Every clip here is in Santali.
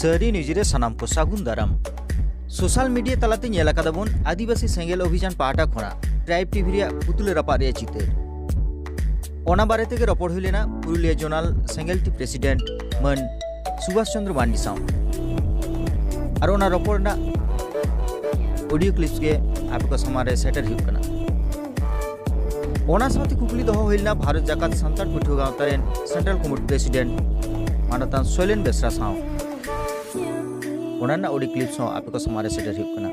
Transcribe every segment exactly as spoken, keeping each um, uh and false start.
ᱥᱟᱹᱨᱤ ᱱᱤᱭᱩᱡᱽ ᱨᱮ ᱥᱟᱱᱟᱢ ᱠᱚ ᱥᱟᱹᱜᱩᱱ ᱫᱟᱨᱟᱢ᱾ ᱥᱳᱥᱟᱞ ᱢᱤᱰᱤᱭᱟ ᱛᱟᱞᱟᱛᱮ ᱧᱮᱞ ᱟᱠᱟᱫᱟ ᱵᱚᱱ ᱟᱹᱫᱤᱵᱟᱹᱥᱤ ᱥᱮᱸᱜᱮᱞ ᱚᱵᱷᱤᱡᱟᱱ ᱯᱟᱦᱴᱟ ᱠᱷᱚᱱᱟᱜ ᱴᱨᱟᱭᱤᱵᱽ ᱴᱤᱵᱷᱤ ᱨᱮᱭᱟᱜ ᱯᱩᱛᱞᱟᱹ ᱨᱟᱯᱟᱜ ᱨᱮᱭᱟᱜ ᱪᱤᱛᱟᱹᱨ᱾ ᱚᱱᱟ ᱵᱟᱨᱮ ᱛᱮᱜᱮ ᱨᱚᱯᱚᱲ ᱦᱩᱭ ᱞᱮᱱᱟ ᱯᱩᱨᱩᱞᱤᱭᱟᱹ ᱡᱳᱱᱟᱞ ᱥᱮᱸᱜᱮᱞ ᱴᱤ ᱯᱨᱮᱥᱤᱰᱮᱱᱴ ᱢᱟᱹᱱ ᱥᱩᱵᱷᱟᱥ ᱪᱚᱸᱫᱽᱨᱚ ᱢᱟᱱᱰᱤ ᱥᱟᱶ᱾ ᱟᱨ ᱚᱱᱟ ᱨᱚᱯᱚᱲ ᱨᱮᱱᱟᱜ ᱚᱰᱤᱭᱳ ᱠᱞᱤᱯᱥ ᱜᱮ ᱟᱯᱮ ᱠᱚ ᱥᱟᱢᱟᱝ ᱨᱮ ᱥᱮᱴᱮᱨ ᱦᱩᱭᱩᱜ ᱠᱟᱱᱟ᱾ ᱚᱱᱟ ᱥᱟᱶᱛᱮ ᱠᱩᱠᱞᱤ ᱫᱚᱦᱚ ᱦᱩᱭ ᱞᱮᱱᱟ ᱵᱷᱟᱨᱚᱛ ᱡᱟᱠᱟᱛ ᱥᱟᱱᱛᱟᱲ ᱯᱟᱹᱴᱷᱩᱣᱟᱹ ᱜᱟᱶᱛᱟ ᱨᱮᱱ ᱥᱮᱱᱴᱨᱟᱞ ᱠᱚᱢᱤᱴᱤ ᱯᱨᱮᱥᱤᱰᱮᱱᱴ ᱢᱟᱱᱚᱛᱟᱱ ᱥᱚᱭᱞᱮᱱ ᱵᱮᱥᱨᱟ ᱥᱟᱶ᱾ ᱚᱱᱟ ᱨᱮᱱᱟᱜ ᱚᱰᱤᱭᱳ ᱠᱞᱤᱯᱥ ᱦᱚᱸ ᱟᱯᱮ ᱠᱚ ᱥᱟᱢᱟᱝ ᱨᱮ ᱥᱮᱴᱮᱨ ᱦᱩᱭᱩᱜ ᱠᱟᱱᱟ᱾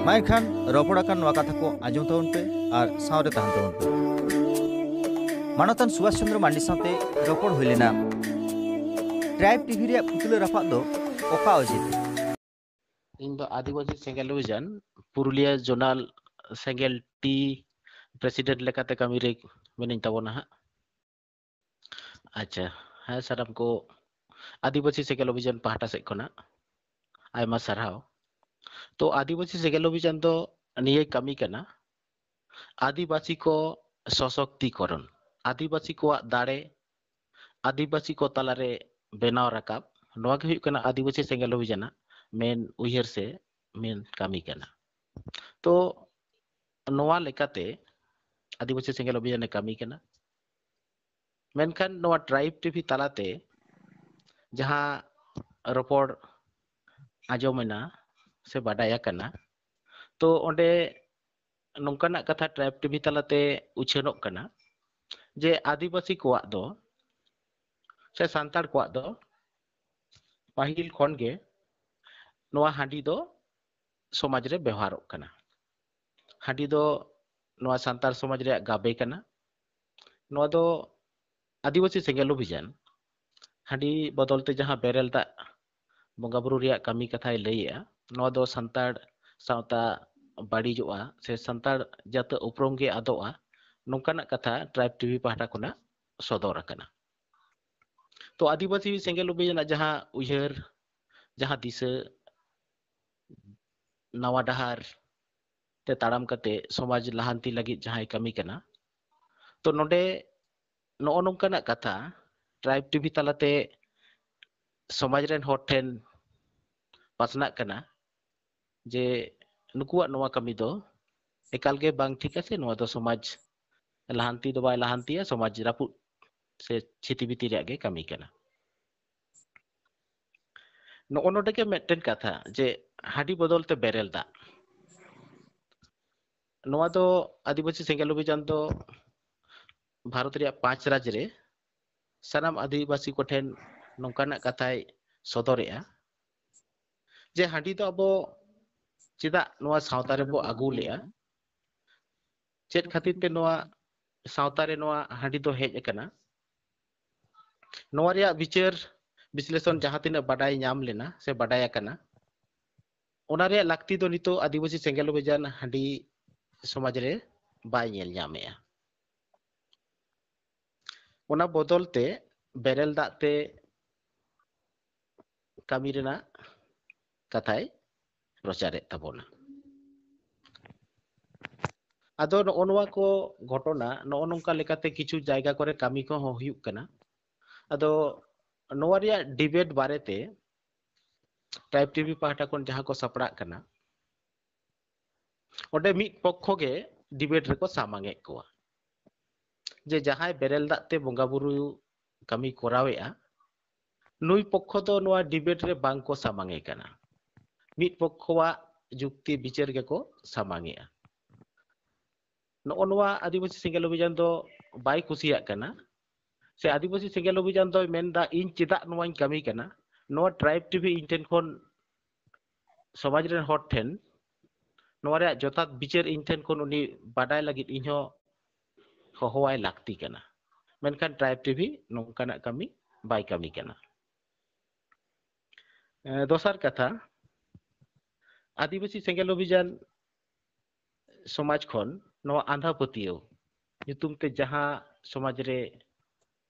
ᱢᱟ ᱮᱱᱠᱷᱟᱱ ᱨᱚᱯᱚᱲ ᱟᱠᱟᱱ ᱱᱚᱣᱟ ᱠᱟᱛᱷᱟ ᱠᱚ ᱟᱸᱡᱚᱢ ᱛᱟᱵᱚᱱ ᱯᱮ ᱟᱨ ᱥᱟᱶᱨᱮ ᱛᱟᱦᱮᱱ ᱛᱟᱵᱚᱱ ᱯᱮ᱾ ᱢᱟᱱᱚᱛᱟᱱ ᱥᱩᱵᱷᱟᱥ ᱪᱚᱸᱫᱽᱨᱚ ᱢᱟᱱᱰᱤ ᱥᱟᱶᱛᱮ ᱨᱚᱯᱚᱲ ᱦᱩᱭ ᱞᱮᱱᱟ᱾ ᱴᱨᱟᱭᱤᱵᱽ ᱴᱤᱵᱷᱤ ᱨᱮᱭᱟᱜ ᱯᱩᱛᱞᱟᱹ ᱨᱟᱯᱟᱜ ᱫᱚ ᱚᱠᱟ ᱚᱡᱮ ᱛᱮ? ᱤᱧ ᱫᱚ ᱟᱹᱫᱤᱵᱟᱹᱥᱤ ᱥᱮᱸᱜᱮᱞ ᱚᱵᱷᱤᱡᱟᱱ ᱯᱩᱨᱩᱞᱤᱭᱟᱹ ᱡᱳᱱᱟᱞ ᱥᱮᱸᱜᱮᱞ ᱴᱤ ᱯᱨᱮᱥᱤᱰᱮᱱᱴ ᱞᱮᱠᱟᱛᱮ ᱠᱟᱹᱢᱤ ᱨᱮ ᱢᱮᱱᱟᱹᱧ ᱛᱟᱵᱚᱱᱟ ᱦᱟᱸᱜ᱾ ᱟᱪᱪᱷᱟ, ᱦᱮᱸ, ᱥᱟᱱᱟᱢ ᱠᱚ ᱟᱹᱫᱤᱵᱟᱹᱥᱤ ᱥᱮᱸᱜᱮᱞ ᱚᱵᱷᱤᱡᱟᱱ ᱯᱟᱦᱴᱟ ᱥᱮᱫ ᱠᱷᱚᱱᱟᱜ ᱟᱭᱢᱟ ᱥᱟᱨᱦᱟᱣ᱾ ᱛᱚ, ᱟᱹᱫᱤᱵᱟᱹᱥᱤ ᱥᱮᱸᱜᱮᱞ ᱚᱵᱷᱤᱡᱟᱱ ᱫᱚ ᱱᱤᱭᱟᱹᱭ ᱠᱟᱹᱢᱤ ᱠᱟᱱᱟ, ᱟᱹᱫᱤᱵᱟᱹᱥᱤ ᱠᱚ ᱥᱚᱥᱚᱠᱛᱤᱠᱚᱨᱚᱱ, ᱟᱹᱫᱤᱵᱟᱹᱥᱤ ᱠᱚᱣᱟᱜ ᱫᱟᱲᱮ, ᱟᱹᱫᱤᱵᱟᱹᱥᱤ ᱠᱚ ᱛᱟᱞᱟᱨᱮ ᱵᱮᱱᱟᱣ ᱨᱟᱠᱟᱵ, ᱱᱚᱣᱟ ᱜᱮ ᱦᱩᱭᱩᱜ ᱠᱟᱱᱟ ᱟᱹᱫᱤᱵᱟᱹᱥᱤ ᱥᱮᱸᱜᱮᱞ ᱚᱵᱷᱤᱡᱟᱱᱟᱜ ᱢᱮᱱ ᱩᱭᱦᱟᱹᱨ ᱥᱮ ᱢᱮᱱ ᱠᱟᱹᱢᱤ ᱠᱟᱱᱟ᱾ ᱛᱚ, ᱱᱚᱣᱟ ᱞᱮᱠᱟᱛᱮ ᱟᱹᱫᱤᱵᱟᱹᱥᱤ ᱥᱮᱸᱜᱮᱞ ᱚᱵᱷᱤᱡᱟᱱᱮ ᱠᱟᱹᱢᱤ ᱠᱟᱱᱟ᱾ ᱢᱮᱱᱠᱷᱟᱱ ᱱᱚᱣᱟ ᱴᱨᱟᱭᱤᱵᱽ ᱴᱤᱵᱷᱤ ᱛᱟᱞᱟᱛᱮ ᱡᱟᱦᱟᱸ ᱨᱚᱯᱚᱲ ᱟᱸᱡᱚᱢᱮᱱᱟ ᱥᱮ ᱵᱟᱰᱟᱭ ᱟᱠᱟᱱᱟ, ᱛᱚ, ᱚᱸᱰᱮ ᱱᱚᱝᱠᱟᱱᱟᱜ ᱠᱟᱛᱷᱟ ᱴᱨᱟᱭᱤᱵᱽ ᱴᱤᱵᱷᱤ ᱛᱟᱞᱟᱛᱮ ᱩᱪᱷᱟᱹᱱᱚᱜ ᱠᱟᱱᱟ ᱡᱮ ᱟᱹᱫᱤᱵᱟᱹᱥᱤ ᱠᱚᱣᱟᱜ ᱫᱚ ᱥᱮ ᱥᱟᱱᱛᱟᱲ ᱠᱚᱣᱟᱜ ᱫᱚ ᱯᱟᱹᱦᱤᱞ ᱠᱷᱚᱱ ᱜᱮ ᱱᱚᱣᱟ ᱦᱟᱺᱰᱤ ᱫᱚ ᱥᱚᱢᱟᱡᱽ ᱨᱮ ᱵᱮᱣᱦᱟᱨᱚᱜ ᱠᱟᱱᱟ᱾ ᱦᱟᱺᱰᱤ ᱫᱚ ᱱᱚᱣᱟ ᱥᱟᱱᱛᱟᱲ ᱥᱚᱢᱟᱡᱽ ᱨᱮᱭᱟᱜ ᱜᱟᱵᱮ ᱠᱟᱱᱟ᱾ ᱱᱚᱣᱟ ᱫᱚ ᱟᱹᱫᱤᱵᱟᱹᱥᱤ ᱥᱮᱸᱜᱮᱞ ᱚᱵᱷᱤᱡᱟᱱ ᱦᱟᱺᱰᱤ ᱵᱚᱫᱚᱞ ᱛᱮ ᱡᱟᱦᱟᱸ ᱵᱮᱨᱮᱞ ᱫᱟᱜ ᱵᱚᱸᱜᱟ ᱵᱩᱨᱩ ᱨᱮᱭᱟᱜ ᱠᱟᱹᱢᱤ ᱠᱟᱛᱷᱟᱭ ᱞᱟᱹᱭᱮᱜᱼᱟ, ᱱᱚᱣᱟ ᱫᱚ ᱥᱟᱱᱛᱟᱲ ᱥᱟᱶᱛᱟ ᱵᱟᱹᱲᱤᱡᱚᱜᱼᱟ ᱥᱮ ᱥᱟᱱᱛᱟᱲ ᱡᱟᱹᱛᱟᱹ ᱩᱯᱨᱩᱢ ᱜᱮ ᱟᱫᱚᱜᱼᱟ, ᱱᱚᱝᱠᱟᱱᱟᱜ ᱠᱟᱛᱷᱟ ᱴᱨᱟᱭᱤᱵᱽ ᱴᱤᱵᱷᱤ ᱯᱟᱦᱴᱟ ᱠᱷᱚᱱᱟᱜ ᱥᱚᱫᱚᱨ ᱟᱠᱟᱱᱟ᱾ ᱛᱚ, ᱟᱹᱫᱤᱵᱟᱹᱥᱤ ᱥᱮᱸᱜᱮᱞ ᱚᱵᱷᱤᱡᱟᱱᱟᱜ ᱡᱟᱦᱟᱸ ᱩᱭᱦᱟᱹᱨ, ᱡᱟᱦᱟᱸ ᱫᱤᱥᱟᱹ, ᱱᱟᱣᱟ ᱰᱟᱦᱟᱨ ᱛᱮ ᱛᱟᱲᱟᱢ ᱠᱟᱛᱮ ᱥᱚᱢᱟᱡᱽ ᱞᱟᱦᱟᱱᱛᱤ ᱞᱟᱹᱜᱤᱫ ᱡᱟᱦᱟᱸᱭ ᱠᱟᱹᱢᱤ ᱠᱟᱱᱟ, ᱛᱚ, ᱱᱚᱰᱮ ᱱᱚᱜᱼᱚ ᱱᱚᱝᱠᱟᱱᱟᱜ ᱠᱟᱛᱷᱟ ᱴᱨᱟᱭᱤᱵᱽ ᱴᱤᱵᱷᱤ ᱛᱟᱞᱟᱛᱮ ᱥᱚᱢᱟᱡᱽ ᱨᱮᱱ ᱦᱚᱲ ᱴᱷᱮᱱ ᱯᱟᱥᱱᱟᱜ ᱠᱟᱱᱟ ᱡᱮ ᱱᱩᱠᱩᱣᱟᱜ ᱱᱚᱣᱟ ᱠᱟᱹᱢᱤ ᱫᱚ ᱮᱠᱟᱞ ᱜᱮ ᱵᱟᱝ ᱴᱷᱤᱠᱟ, ᱥᱮ ᱱᱚᱣᱟ ᱫᱚ ᱥᱚᱢᱟᱡᱽ ᱞᱟᱦᱟᱱᱛᱤ ᱫᱚ ᱵᱟᱭ ᱞᱟᱦᱟᱱᱛᱤᱭᱟ, ᱥᱚᱢᱟᱡᱽ ᱨᱟᱹᱯᱩᱫ ᱥᱮ ᱪᱷᱤᱛᱤ ᱵᱤᱛᱤ ᱨᱮᱭᱟᱜ ᱜᱮ ᱠᱟᱹᱢᱤ ᱠᱟᱱᱟ᱾ ᱱᱚᱜᱼᱚ ᱱᱚᱰᱮ ᱜᱮ ᱢᱤᱫᱴᱮᱱ ᱠᱟᱛᱷᱟ, ᱡᱮ ᱦᱟᱺᱰᱤ ᱵᱚᱫᱚᱞ ᱛᱮ ᱵᱮᱨᱮᱞ ᱫᱟᱜ, ᱱᱚᱣᱟ ᱫᱚ ᱟᱹᱫᱤᱵᱟᱹᱥᱤ ᱥᱮᱸᱜᱮᱞ ᱚᱵᱷᱤᱡᱟᱱ ᱫᱚ ᱵᱷᱟᱨᱚᱛ ᱨᱮᱭᱟᱜ ᱯᱟᱸᱪ ᱨᱟᱡᱽ ᱨᱮ ᱥᱟᱱᱟᱢ ᱟᱹᱫᱤᱵᱟᱹᱥᱤ ᱠᱚᱴᱷᱮᱱ ᱱᱚᱝᱠᱟᱱᱟᱜ ᱠᱟᱛᱷᱟᱭ ᱥᱚᱫᱚᱨᱮᱜᱼᱟ ᱡᱮ ᱦᱟᱺᱰᱤ ᱫᱚ ᱟᱵᱚ ᱪᱮᱫᱟᱜ ᱱᱚᱣᱟ ᱥᱟᱶᱛᱟ ᱨᱮᱵᱚ ᱟᱹᱜᱩ ᱞᱮᱜᱼᱟ, ᱪᱮᱫ ᱠᱷᱟᱹᱛᱤᱨ ᱛᱮ ᱱᱚᱣᱟ ᱥᱟᱶᱛᱟ ᱨᱮ ᱱᱚᱣᱟ ᱦᱟᱺᱰᱤ ᱫᱚ ᱦᱮᱡ ᱟᱠᱟᱱᱟ, ᱱᱚᱣᱟ ᱨᱮᱭᱟᱜ ᱵᱤᱪᱟᱹᱨ ᱵᱤᱥᱞᱮᱥᱚᱱ ᱡᱟᱦᱟᱸ ᱛᱤᱱᱟᱹᱜ ᱵᱟᱰᱟᱭ ᱧᱟᱢ ᱞᱮᱱᱟ ᱥᱮ ᱵᱟᱰᱟᱭ ᱟᱠᱟᱱᱟ, ᱚᱱᱟ ᱨᱮᱭᱟᱜ ᱞᱟᱹᱠᱛᱤ ᱫᱚ ᱱᱤᱛᱚᱜ ᱟᱹᱫᱤᱵᱟᱹᱥᱤ ᱥᱮᱸᱜᱮᱞ ᱚᱵᱷᱤᱡᱟᱱ ᱦᱟᱺᱰᱤ ᱥᱚᱢᱟᱡᱽ ᱨᱮ ᱵᱟᱭ ᱧᱮᱞ ᱧᱟᱢᱮᱜᱼᱟ᱾ ᱚᱱᱟ ᱵᱚᱫᱚᱞ ᱛᱮ ᱵᱮᱨᱮᱞ ᱫᱟᱜ ᱛᱮ ᱠᱟᱹᱢᱤ ᱨᱮᱱᱟᱜ ᱠᱟᱛᱷᱟᱭ ᱯᱨᱚᱪᱟᱨᱮᱫ ᱛᱟᱵᱚᱱᱟ᱾ ᱟᱫᱚ ᱱᱚᱜᱼᱚ ᱱᱚᱣᱟ ᱠᱚ ᱜᱷᱚᱴᱚᱱᱟ ᱱᱚᱜᱼᱚ ᱱᱚᱝᱠᱟ ᱞᱮᱠᱟᱛᱮ ᱠᱤᱪᱷᱩ ᱡᱟᱭᱜᱟ ᱠᱚᱨᱮ ᱠᱟᱹᱢᱤ ᱠᱚᱦᱚᱸ ᱦᱩᱭᱩᱜ ᱠᱟᱱᱟ᱾ ᱟᱫᱚ ᱱᱚᱣᱟ ᱨᱮᱭᱟᱜ ᱰᱤᱵᱮᱴ ᱵᱟᱨᱮᱛᱮ ᱴᱨᱟᱭᱤᱵᱽ ᱴᱤᱵᱷᱤ ᱯᱟᱦᱴᱟ ᱠᱷᱚᱱ ᱡᱟᱦᱟᱸ ᱠᱚ ᱥᱟᱯᱲᱟᱜ ᱠᱟᱱᱟ, ᱚᱸᱰᱮ ᱢᱤᱫ ᱯᱚᱠᱠᱷᱚ ᱜᱮ ᱰᱤᱵᱮᱴ ᱨᱮᱠᱚ ᱥᱟᱢᱟᱝ ᱮᱫ ᱠᱚᱣᱟ ᱡᱮ ᱡᱟᱦᱟᱸᱭ ᱵᱮᱨᱮᱞ ᱫᱟᱜ ᱛᱮ ᱵᱚᱸᱜᱟ ᱵᱩᱨᱩ ᱠᱟᱹᱢᱤ ᱠᱚᱨᱟᱣᱮᱫᱼᱟ, ᱱᱩᱭ ᱯᱚᱠᱠᱷᱚ ᱫᱚ ᱱᱚᱣᱟ ᱰᱤᱵᱮᱴ ᱨᱮ ᱵᱟᱝ ᱠᱚ ᱥᱟᱢᱟᱝ ᱮ ᱠᱟᱱᱟ, ᱢᱤᱫ ᱯᱚᱠᱠᱷᱚᱣᱟᱜ ᱡᱩᱠᱛᱤ ᱵᱤᱪᱟᱹᱨ ᱜᱮᱠᱚ ᱥᱟᱢᱟᱝ ᱮᱜᱼᱟ᱾ ᱱᱚᱜᱼᱚ ᱱᱚᱣᱟ ᱟᱹᱫᱤᱵᱟᱹᱥᱤ ᱥᱮᱸᱜᱮᱞ ᱚᱵᱷᱤᱡᱟᱱ ᱫᱚ ᱵᱟᱭ ᱠᱩᱥᱤᱭᱟᱜ ᱠᱟᱱᱟ, ᱥᱮ ᱟᱹᱫᱤᱵᱟᱹᱥᱤ ᱥᱮᱸᱜᱮᱞ ᱚᱵᱷᱤᱡᱟᱱ ᱫᱚᱭ ᱢᱮᱱᱫᱟ, ᱤᱧ ᱪᱮᱫᱟᱜ ᱱᱚᱣᱟᱧ ᱠᱟᱹᱢᱤ ᱠᱟᱱᱟ? ᱱᱚᱣᱟ ᱴᱨᱟᱭᱤᱵᱽ ᱴᱤᱵᱷᱤ ᱤᱧ ᱴᱷᱮᱱ ᱠᱷᱚᱱ, ᱥᱚᱢᱟᱡᱽ ᱨᱮᱱ ᱦᱚᱲ ᱴᱷᱮᱱ ᱱᱚᱣᱟ ᱨᱮᱭᱟᱜ ᱡᱚᱛᱷᱟᱛ ᱵᱤᱪᱟᱹᱨ ᱤᱧ ᱴᱷᱮᱱ ᱠᱷᱚᱱ ᱩᱱᱤ ᱵᱟᱰᱟᱭ ᱞᱟᱹᱜᱤᱫ ᱤᱧ ᱦᱚᱸ ᱦᱚᱦᱚᱣᱟᱭ ᱞᱟᱹᱠᱛᱤ ᱠᱟᱱᱟ᱾ ᱢᱮᱱᱠᱷᱟᱱ ᱴᱨᱟᱭᱤᱵᱽ ᱴᱤᱵᱷᱤ ᱱᱚᱝᱠᱟᱱᱟᱜ ᱠᱟᱹᱢᱤ ᱵᱟᱭ ᱠᱟᱹᱢᱤ ᱠᱟᱱᱟ᱾ ᱮ, ᱫᱚᱥᱟᱨ ᱠᱟᱛᱷᱟ, ᱟᱹᱫᱤᱵᱟᱹᱥᱤ ᱥᱮᱸᱜᱮᱞ ᱚᱵᱷᱤᱡᱟᱱ ᱥᱚᱢᱟᱡᱽ ᱠᱷᱚᱱ ᱱᱚᱣᱟ ᱟᱸᱫᱷᱟ ᱯᱟᱹᱛᱭᱟᱹᱣ ᱧᱩᱛᱩᱢ ᱛᱮ ᱡᱟᱦᱟᱸ ᱥᱚᱢᱟᱡᱽ ᱨᱮ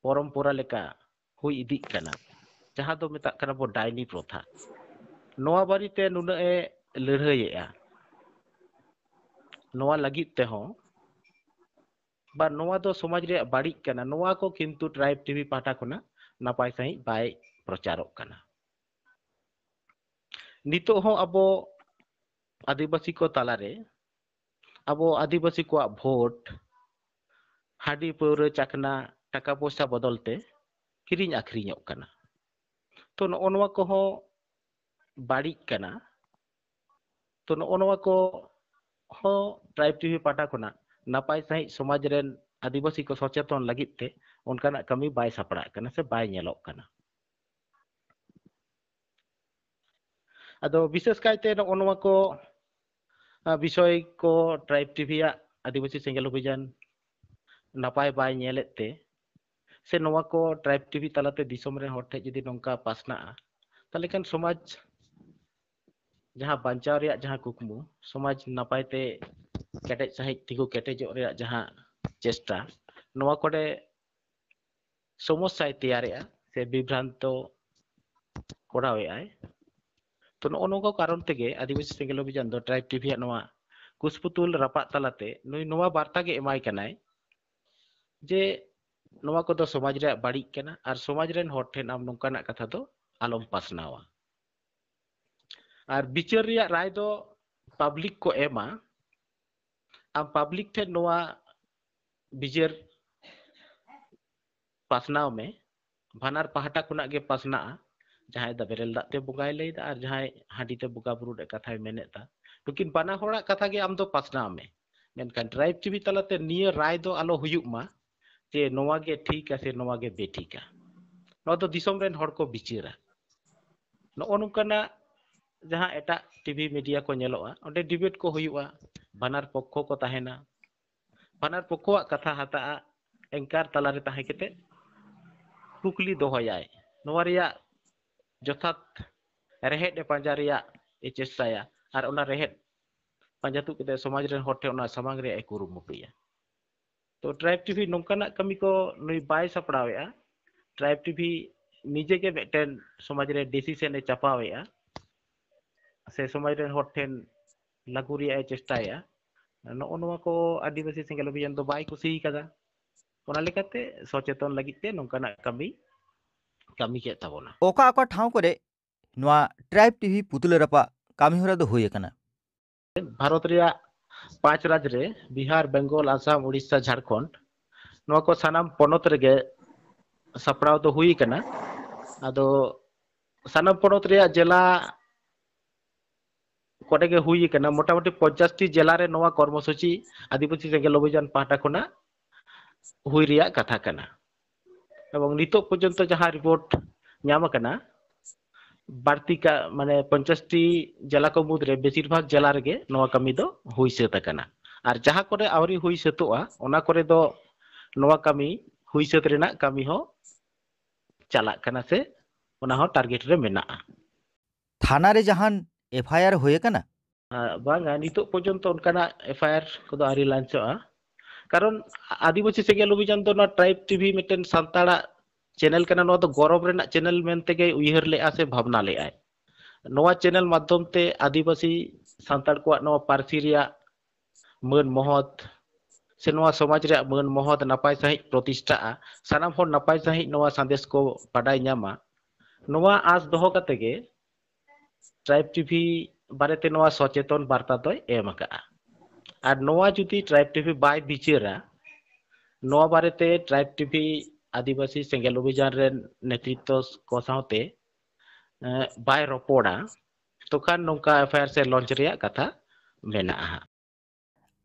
ᱯᱚᱨᱚᱢᱯᱚᱨᱟ ᱞᱮᱠᱟ ᱦᱩᱭ ᱤᱫᱤᱜ ᱠᱟᱱᱟ, ᱡᱟᱦᱟᱸ ᱫᱚ ᱢᱮᱛᱟᱜ ᱠᱟᱱᱟ ᱵᱚ ᱰᱟᱭᱱᱤ ᱯᱨᱚᱛᱷᱟ, ᱱᱚᱣᱟ ᱵᱟᱨᱮᱛᱮ ᱱᱩᱱᱟᱹᱜ ᱮ ᱞᱟᱹᱲᱦᱟᱹᱭᱮᱜᱼᱟ, ᱱᱚᱣᱟ ᱞᱟᱹᱜᱤᱫ ᱛᱮᱦᱚᱸ ᱵᱟ ᱱᱚᱣᱟ ᱫᱚ ᱥᱚᱢᱟᱡᱽ ᱨᱮᱭᱟᱜ ᱵᱟᱹᱲᱤᱡ ᱠᱟᱱᱟ, ᱱᱚᱣᱟ ᱠᱚ ᱠᱤᱱᱛᱩ ᱴᱨᱟᱭᱤᱵᱽ ᱴᱤᱵᱷᱤ ᱯᱟᱦᱴᱟ ᱠᱷᱚᱱᱟᱜ ᱱᱟᱯᱟᱭ ᱥᱟᱺᱦᱤᱡ ᱵᱟᱭ ᱯᱨᱚᱪᱟᱨᱚᱜ ᱠᱟᱱᱟ᱾ ᱱᱤᱛᱚᱜ ᱦᱚᱸ ᱟᱵᱚ ᱟᱹᱫᱤᱵᱟᱹᱥᱤ ᱠᱚ ᱛᱟᱞᱟᱨᱮ ᱟᱵᱚ ᱟᱹᱫᱤᱵᱟᱹᱥᱤ ᱠᱚᱣᱟᱜ ᱵᱷᱳᱴ ᱦᱟᱺᱰᱤ ᱯᱟᱹᱣᱨᱟᱹ ᱪᱟᱠᱷᱱᱟ ᱴᱟᱠᱟ ᱯᱚᱭᱥᱟ ᱵᱚᱫᱚᱞ ᱛᱮ ᱠᱤᱨᱤᱧ ᱟᱹᱠᱷᱨᱤᱧᱚᱜ ᱠᱟᱱᱟ᱾ ᱛᱚ ᱱᱚᱜᱼᱚ ᱱᱚᱣᱟ ᱠᱚᱦᱚᱸ ᱵᱟᱹᱲᱤᱡ ᱠᱟᱱᱟ᱾ ᱛᱚ ᱱᱚᱜᱼᱚ ᱱᱚᱣᱟ ᱠᱚ ᱦᱚᱸ ᱴᱨᱟᱭᱤᱵᱽ ᱴᱤᱵᱷᱤ ᱯᱟᱦᱴᱟ ᱠᱷᱚᱱᱟᱜ ᱱᱟᱯᱟᱭ ᱥᱟᱺᱦᱤᱡ ᱥᱚᱢᱟᱡᱽ ᱨᱮᱱ ᱟᱹᱫᱤᱵᱟᱹᱥᱤ ᱠᱚ ᱥᱚᱪᱮᱛᱚᱱ ᱞᱟᱹᱜᱤᱫ ᱛᱮ ᱚᱱᱠᱟᱱᱟᱜ ᱠᱟᱹᱢᱤ ᱵᱟᱭ ᱥᱟᱯᱲᱟᱜ ᱠᱟᱱᱟ ᱥᱮ ᱵᱟᱭ ᱧᱮᱞᱚᱜ ᱠᱟᱱᱟ᱾ ᱟᱫᱚ ᱵᱤᱥᱮᱥ ᱠᱟᱭᱛᱮ ᱱᱚᱜᱼᱚ ᱱᱚᱣᱟ ᱠᱚ, ᱟ, ᱵᱤᱥᱚᱭ ᱠᱚ ᱴᱨᱟᱭᱤᱵᱽ ᱴᱤᱵᱷᱤᱭᱟᱜ ᱟᱹᱫᱤᱵᱟᱹᱥᱤ ᱥᱮᱸᱜᱮᱞ ᱚᱵᱷᱤᱡᱟᱱ ᱱᱟᱯᱟᱭ ᱵᱟᱭ ᱧᱮᱞᱮᱫ ᱛᱮ, ᱥᱮ ᱱᱚᱣᱟ ᱠᱚ ᱴᱨᱟᱭᱤᱵᱽ ᱴᱤᱵᱷᱤ ᱛᱟᱞᱟᱛᱮ ᱫᱤᱥᱚᱢ ᱨᱮᱱ ᱦᱚᱲ ᱴᱷᱮᱱ ᱡᱩᱫᱤ ᱱᱚᱝᱠᱟ ᱯᱟᱥᱱᱟᱜᱼᱟ, ᱛᱟᱦᱚᱞᱮ ᱠᱷᱟᱱ ᱥᱚᱢᱟᱡᱽ ᱡᱟᱦᱟᱸ ᱵᱟᱧᱪᱟᱣ ᱨᱮᱭᱟᱜ ᱡᱟᱦᱟᱸ ᱠᱩᱠᱢᱩ, ᱥᱚᱢᱟᱡᱽ ᱱᱟᱯᱟᱭ ᱛᱮ ᱠᱮᱴᱮᱡ ᱥᱟᱺᱦᱤᱡ ᱛᱤᱸᱜᱩ ᱠᱮᱴᱮᱡᱚᱜ ᱨᱮᱭᱟᱜ ᱡᱟᱦᱟᱸ ᱪᱮᱥᱴᱟ, ᱱᱚᱣᱟ ᱠᱚᱨᱮ ᱥᱚᱢᱚᱥᱥᱟᱭ ᱛᱮᱭᱟᱨᱮᱜᱼᱟ ᱥᱮ ᱵᱤᱵᱷᱨᱟᱱᱛᱚ ᱠᱚᱨᱟᱣᱮᱜᱼᱟᱭ᱾ ᱛᱚ ᱱᱚᱜᱼᱚ ᱱᱚᱣᱟ ᱠᱚ ᱠᱟᱨᱚᱱ ᱛᱮᱜᱮ ᱟᱹᱫᱤᱵᱟᱹᱥᱤ ᱥᱮᱸᱜᱮᱞ ᱚᱵᱷᱤᱡᱟᱱ ᱫᱚ ᱴᱨᱟᱭᱤᱵᱽ ᱴᱤᱵᱷᱤᱭᱟᱜ ᱱᱚᱣᱟ ᱠᱩᱥᱯᱩᱛᱩᱞ ᱨᱟᱯᱟᱜ ᱛᱟᱞᱟᱛᱮ ᱱᱩᱭ ᱱᱚᱣᱟ ᱵᱟᱨᱛᱟ ᱜᱮ ᱮᱢᱟᱭ ᱠᱟᱱᱟᱭ ᱡᱮ ᱱᱚᱣᱟ ᱠᱚᱫᱚ ᱥᱚᱢᱟᱡᱽ ᱨᱮᱭᱟᱜ ᱵᱟᱹᱲᱤᱡ ᱠᱟᱱᱟ ᱟᱨ ᱥᱚᱢᱟᱡᱽ ᱨᱮᱱ ᱦᱚᱲ ᱴᱷᱮᱱ ᱟᱢ ᱱᱚᱝᱠᱟᱱᱟᱜ ᱠᱟᱛᱷᱟ ᱫᱚ ᱟᱞᱚᱢ ᱯᱟᱥᱱᱟᱣᱟ᱾ ᱟᱨ ᱵᱤᱪᱟᱹᱨ ᱨᱮᱭᱟᱜ ᱨᱟᱭ ᱫᱚ ᱯᱟᱵᱽᱞᱤᱠ ᱠᱚ ᱮᱢᱟ᱾ ᱟᱢ ᱯᱟᱵᱽᱞᱤᱠ ᱴᱷᱮᱱ ᱱᱚᱣᱟ ᱵᱤᱪᱟᱹᱨ ᱯᱟᱥᱱᱟᱣ ᱢᱮ, ᱵᱟᱱᱟᱨ ᱯᱟᱦᱴᱟ ᱠᱷᱚᱱᱟᱜ ᱜᱮ ᱯᱟᱥᱱᱟᱜᱼᱟ᱾ ᱡᱟᱦᱟᱸᱭ ᱫᱚ ᱵᱮᱨᱮᱞ ᱫᱟᱜ ᱛᱮ ᱵᱚᱸᱜᱟᱭ ᱞᱟᱹᱭᱫᱟ ᱟᱨ ᱡᱟᱦᱟᱸᱭ ᱦᱟᱺᱰᱤ ᱛᱮ ᱵᱚᱸᱜᱟ ᱵᱩᱨᱩ ᱨᱮᱭᱟᱜ ᱠᱟᱛᱷᱟᱭ ᱢᱮᱱᱮᱫᱟ, ᱱᱩᱠᱤᱱ ᱵᱟᱱᱟ ᱦᱚᱲᱟᱜ ᱠᱟᱛᱷᱟ ᱜᱮ ᱟᱢ ᱫᱚ ᱯᱟᱥᱱᱟᱣ ᱢᱮ᱾ ᱢᱮᱱᱠᱷᱟᱱ ᱴᱨᱟᱭᱤᱵᱽ ᱴᱤᱵᱷᱤ ᱛᱟᱞᱟᱛᱮ ᱱᱤᱭᱟᱹ ᱨᱟᱭ ᱫᱚ ᱟᱞᱚ ᱦᱩᱭᱩᱜ ᱢᱟ ᱡᱮ ᱱᱚᱣᱟ ᱜᱮ ᱴᱷᱤᱠᱟ ᱥᱮ ᱱᱚᱣᱟ ᱜᱮ ᱵᱮᱴᱷᱤᱠᱟ᱾ ᱱᱚᱣᱟ ᱫᱚ ᱫᱤᱥᱚᱢ ᱨᱮᱱ ᱦᱚᱲ ᱠᱚ ᱵᱤᱪᱟᱹᱨᱟ᱾ ᱱᱚᱜᱼᱚ ᱱᱚᱝᱠᱟᱱᱟᱜ ᱡᱟᱦᱟᱸ ᱮᱴᱟᱜ ᱴᱤᱵᱷᱤ ᱢᱤᱰᱤᱭᱟ ᱠᱚ ᱧᱮᱞᱚᱜᱼᱟ, ᱚᱸᱰᱮ ᱰᱤᱵᱮᱴ ᱠᱚ ᱦᱩᱭᱩᱜᱼᱟ, ᱵᱟᱱᱟᱨ ᱯᱚᱠᱠᱷᱚ ᱠᱚ ᱛᱟᱦᱮᱱᱟ, ᱵᱟᱱᱟᱨ ᱯᱚᱠᱠᱷᱚᱣᱟᱜ ᱠᱟᱛᱷᱟ ᱦᱟᱛᱟᱜᱼᱟ, ᱮᱝᱠᱟᱨ ᱛᱟᱞᱟᱨᱮ ᱛᱟᱦᱮᱸ ᱠᱟᱛᱮ ᱠᱩᱠᱞᱤ ᱫᱚᱦᱚᱭᱟᱭ, ᱱᱚᱣᱟ ᱨᱮᱭᱟᱜ ᱡᱚᱛᱷᱟᱛ ᱨᱮᱦᱮᱫ ᱮ ᱯᱟᱸᱡᱟ ᱨᱮᱭᱟᱜ ᱮ ᱪᱮᱥᱴᱟᱭᱟ ᱟᱨ ᱚᱱᱟ ᱨᱮᱦᱮᱫ ᱯᱟᱸᱡᱟ ᱛᱩᱫ ᱠᱟᱛᱮ ᱥᱚᱢᱟᱡᱽ ᱨᱮᱱ ᱦᱚᱲ ᱴᱷᱮᱱ ᱚᱱᱟ ᱥᱟᱢᱟᱝ ᱨᱮᱭᱟᱜ ᱮ ᱠᱩᱨᱩᱢᱩᱴᱩᱭᱟ᱾ ᱛᱚ ᱴᱨᱟᱭᱤᱵᱽ ᱴᱤᱵᱷᱤ ᱱᱚᱝᱠᱟᱱᱟᱜ ᱠᱟᱹᱢᱤ ᱠᱚ ᱱᱩᱭ ᱵᱟᱭ ᱥᱟᱯᱲᱟᱣᱮᱫᱼᱟ᱾ ᱴᱨᱟᱭᱤᱵᱽ ᱴᱤᱵᱷᱤ ᱱᱤᱡᱮ ᱜᱮ ᱢᱤᱫᱴᱮᱱ ᱥᱚᱢᱟᱡᱽ ᱨᱮ ᱰᱤᱥᱤᱥᱮᱱ ᱮ ᱪᱟᱯᱟᱣᱮᱫᱼᱟ ᱥᱮ ᱥᱚᱢᱟᱡᱽ ᱨᱮᱱ ᱦᱚᱲ ᱴᱷᱮᱱ ᱞᱟᱹᱜᱩ ᱨᱮᱭᱟᱜ ᱮ ᱪᱮᱥᱴᱟᱭᱮᱫᱼᱟ᱾ ᱱᱚᱜᱼᱚ ᱱᱚᱣᱟ ᱠᱚ ᱟᱹᱫᱤᱵᱟᱹᱥᱤ ᱥᱮᱸᱜᱮᱞ ᱚᱵᱷᱤᱡᱟᱱ ᱫᱚ ᱵᱟᱭ ᱠᱩᱥᱤ ᱠᱟᱫᱟ᱾ ᱚᱱᱟ ᱞᱮᱠᱟᱛᱮ ᱥᱚᱪᱮᱛᱚᱱ ᱞᱟᱹᱜᱤᱫ ᱛᱮ ᱱᱚᱝᱠᱟᱱᱟᱜ ᱠᱟᱹᱢᱤ ᱠᱟᱹᱢᱤ ᱠᱮᱫ ᱛᱟᱵᱚᱱᱟ᱾ ᱚᱠᱟ ᱚᱠᱟ ᱴᱷᱟᱶ ᱠᱚᱨᱮ ᱱᱚᱣᱟ ᱴᱨᱟᱭᱤᱵᱽ ᱴᱤᱵᱷᱤ ᱯᱩᱛᱞᱟᱹ ᱨᱟᱯᱟᱜ ᱠᱟᱹᱢᱤ ᱦᱚᱨᱟ ᱫᱚ ᱦᱩᱭ ᱟᱠᱟᱱᱟ? ᱵᱷᱟᱨᱚᱛ ᱨᱮᱭᱟᱜ ᱯᱟᱸᱪ ᱨᱟᱡᱽ ᱨᱮ, ᱵᱤᱦᱟᱨ, ᱵᱮᱝᱜᱚᱞ, ᱟᱥᱟᱢ, ᱩᱲᱤᱥᱥᱟ, ᱡᱷᱟᱲᱠᱷᱚᱸᱰ, ᱱᱚᱣᱟ ᱠᱚ ᱥᱟᱱᱟᱢ ᱯᱚᱱᱚᱛ ᱨᱮᱜᱮ ᱥᱟᱯᱲᱟᱣ ᱫᱚ ᱦᱩᱭ ᱟᱠᱟᱱᱟ᱾ ᱟᱫᱚ ᱥᱟᱱᱟᱢ ᱯᱚᱱᱚᱛ ᱨᱮᱭᱟᱜ ᱡᱮᱞᱟ ᱠᱚᱨᱮ ᱜᱮ ᱦᱩᱭ ᱟᱠᱟᱱᱟ᱾ ᱢᱚᱴᱟᱢᱩᱴᱤ ᱯᱚᱧᱪᱟᱥ ᱴᱤ ᱡᱮᱞᱟ ᱨᱮ ᱱᱚᱣᱟ ᱠᱚᱨᱢᱚᱥᱩᱪᱤ ᱟᱹᱫᱤᱵᱟᱹᱥᱤ ᱥᱮᱸᱜᱮᱞ ᱚᱵᱷᱤᱡᱟᱱ ᱯᱟᱦᱴᱟ ᱠᱷᱚᱱᱟᱜ ᱦᱩᱭ ᱨᱮᱭᱟᱜ ᱠᱟᱛᱷᱟ ᱠᱟᱱᱟ᱾ ᱮᱵᱚᱝ ᱱᱤᱛᱚᱜ ᱯᱚᱨᱡᱚᱱᱛᱚ ᱡᱟᱦᱟᱸ ᱨᱤᱯᱳᱨᱴ ᱧᱟᱢ ᱟᱠᱟᱱᱟ, ᱵᱟᱹᱲᱛᱤ ᱠᱟ-, ᱢᱟᱱᱮ ᱯᱚᱧᱪᱟᱥ ᱴᱤ ᱡᱮᱞᱟ ᱠᱚ ᱢᱩᱫᱽᱨᱮ ᱵᱮᱥᱤᱨ ᱵᱷᱟᱜᱽ ᱡᱮᱞᱟ ᱨᱮᱜᱮ ᱱᱚᱣᱟ ᱠᱟᱹᱢᱤ ᱫᱚ ᱦᱩᱭ ᱥᱟᱹᱛ ᱟᱠᱟᱱᱟ᱾ ᱟᱨ ᱡᱟᱦᱟᱸ ᱠᱚᱨᱮ ᱟᱹᱣᱨᱤ ᱦᱩᱭ ᱥᱟᱹᱛᱚᱜᱼᱟ, ᱚᱱᱟ ᱠᱚᱨᱮ ᱫᱚ ᱱᱚᱣᱟ ᱠᱟᱹᱢᱤ ᱦᱩᱭ ᱥᱟᱹᱛ ᱨᱮᱱᱟᱜ ᱠᱟᱹᱢᱤ ᱦᱚᱸ ᱪᱟᱞᱟᱜ ᱠᱟᱱᱟ ᱥᱮ ᱚᱱᱟ ᱦᱚᱸ ᱴᱟᱨᱜᱮᱴ ᱨᱮ ᱢᱮᱱᱟᱜᱼᱟ᱾ ᱛᱷᱟᱱᱟ ᱨᱮ ᱡᱟᱦᱟᱱ ᱮᱯᱷ ᱟᱭ ᱟᱨ ᱦᱩᱭ ᱟᱠᱟᱱᱟ? ᱟᱨ ᱵᱟᱝᱟ, ᱱᱤᱛᱚᱜ ᱯᱚᱨᱡᱚᱱᱛᱚ ᱚᱱᱠᱟᱱᱟᱜ ᱮᱯᱷ ᱟᱭ ᱟᱨ ᱠᱚᱫᱚ ᱟᱹᱣᱨᱤ ᱞᱟᱧᱪᱚᱜᱼᱟ᱾ ᱠᱟᱨᱚᱱ ᱟᱹᱫᱤᱵᱟᱹᱥᱤ ᱥᱮᱸᱜᱮᱞ ᱚᱵᱷᱤᱡᱟᱱ ᱫᱚ ᱱᱚᱣᱟ ᱴᱨᱟᱭᱤᱵᱽ ᱴᱤᱵᱷᱤ ᱢᱤᱫᱴᱮᱱ ᱥᱟᱱᱛᱟᱲᱟᱜ ᱪᱮᱱᱮᱞ ᱠᱟᱱᱟ, ᱱᱚᱣᱟ ᱫᱚ ᱜᱚᱨᱚᱵᱽ ᱨᱮᱱᱟᱜ ᱪᱮᱱᱮᱞ ᱢᱮᱱᱛᱮ ᱜᱮ ᱩᱭᱦᱟᱹᱨ ᱞᱮᱜᱼᱟ ᱥᱮ ᱵᱷᱟᱵᱽᱱᱟ ᱞᱮᱜᱼᱟᱭ᱾ ᱱᱚᱣᱟ ᱪᱮᱱᱮᱞ ᱢᱟᱫᱽᱫᱷᱚᱢ ᱛᱮ ᱟᱹᱫᱤᱵᱟᱹᱥᱤ ᱥᱟᱱᱛᱟᱲ ᱠᱚᱣᱟᱜ ᱱᱚᱣᱟ ᱯᱟᱹᱨᱥᱤ ᱨᱮᱭᱟᱜ ᱢᱟᱹᱱ ᱢᱚᱦᱚᱛ ᱥᱮ ᱱᱚᱣᱟ ᱥᱚᱢᱟᱡᱽ ᱨᱮᱭᱟᱜ ᱢᱟᱹᱱ ᱢᱚᱦᱚᱛ ᱱᱟᱯᱟᱭ ᱥᱟᱺᱦᱤᱡ ᱯᱨᱚᱛᱤᱥᱴᱷᱟᱜᱼᱟ, ᱥᱟᱱᱟᱢ ᱦᱚᱲ ᱱᱟᱯᱟᱭ ᱥᱟᱺᱦᱤᱡ ᱱᱚᱣᱟ ᱥᱟᱸᱫᱮᱥ ᱠᱚ ᱵᱟᱰᱟᱭ ᱧᱟᱢᱟ, ᱱᱚᱣᱟ ᱟᱸᱥ ᱫᱚᱦᱚ ᱠᱟᱛᱮ ᱜᱮ ᱴᱨᱟᱭᱤᱵᱽ ᱴᱤᱵᱷᱤ ᱵᱟᱨᱮᱛᱮ ᱱᱚᱣᱟ ᱥᱚᱪᱮᱛᱚᱱ ᱵᱟᱨᱛᱟ ᱫᱚᱭ ᱮᱢ ᱟᱠᱟᱫᱼᱟ᱾ ᱟᱨ ᱱᱚᱣᱟ ᱡᱩᱫᱤ ᱴᱨᱟᱭᱤᱵᱽ ᱴᱤᱵᱷᱤ ᱵᱟᱭ ᱵᱤᱪᱟᱹᱨᱟ, ᱱᱚᱣᱟ ᱵᱟᱨᱮᱛᱮ ᱴᱨᱟᱭᱤᱵᱽ ᱴᱤᱵᱷᱤ ᱟᱹᱫᱤᱵᱟᱹᱥᱤ ᱥᱮᱸᱜᱮᱞ ᱚᱵᱷᱤᱡᱟᱱ ᱨᱮᱱ ᱱᱮᱛᱨᱤᱛᱵ ᱠᱚ ᱥᱟᱶᱛᱮ, ᱮᱸ, ᱵᱟᱭ ᱨᱚᱯᱚᱲᱟ, ᱛᱚᱠᱷᱟᱱ ᱱᱚᱝᱠᱟ ᱮᱯᱷ ᱟᱭ ᱟᱨ ᱥᱮ ᱞᱚᱧᱪ ᱨᱮᱭᱟᱜ ᱠᱟᱛᱷᱟ ᱢᱮᱱᱟᱜᱼᱟ ᱦᱟᱸᱜ᱾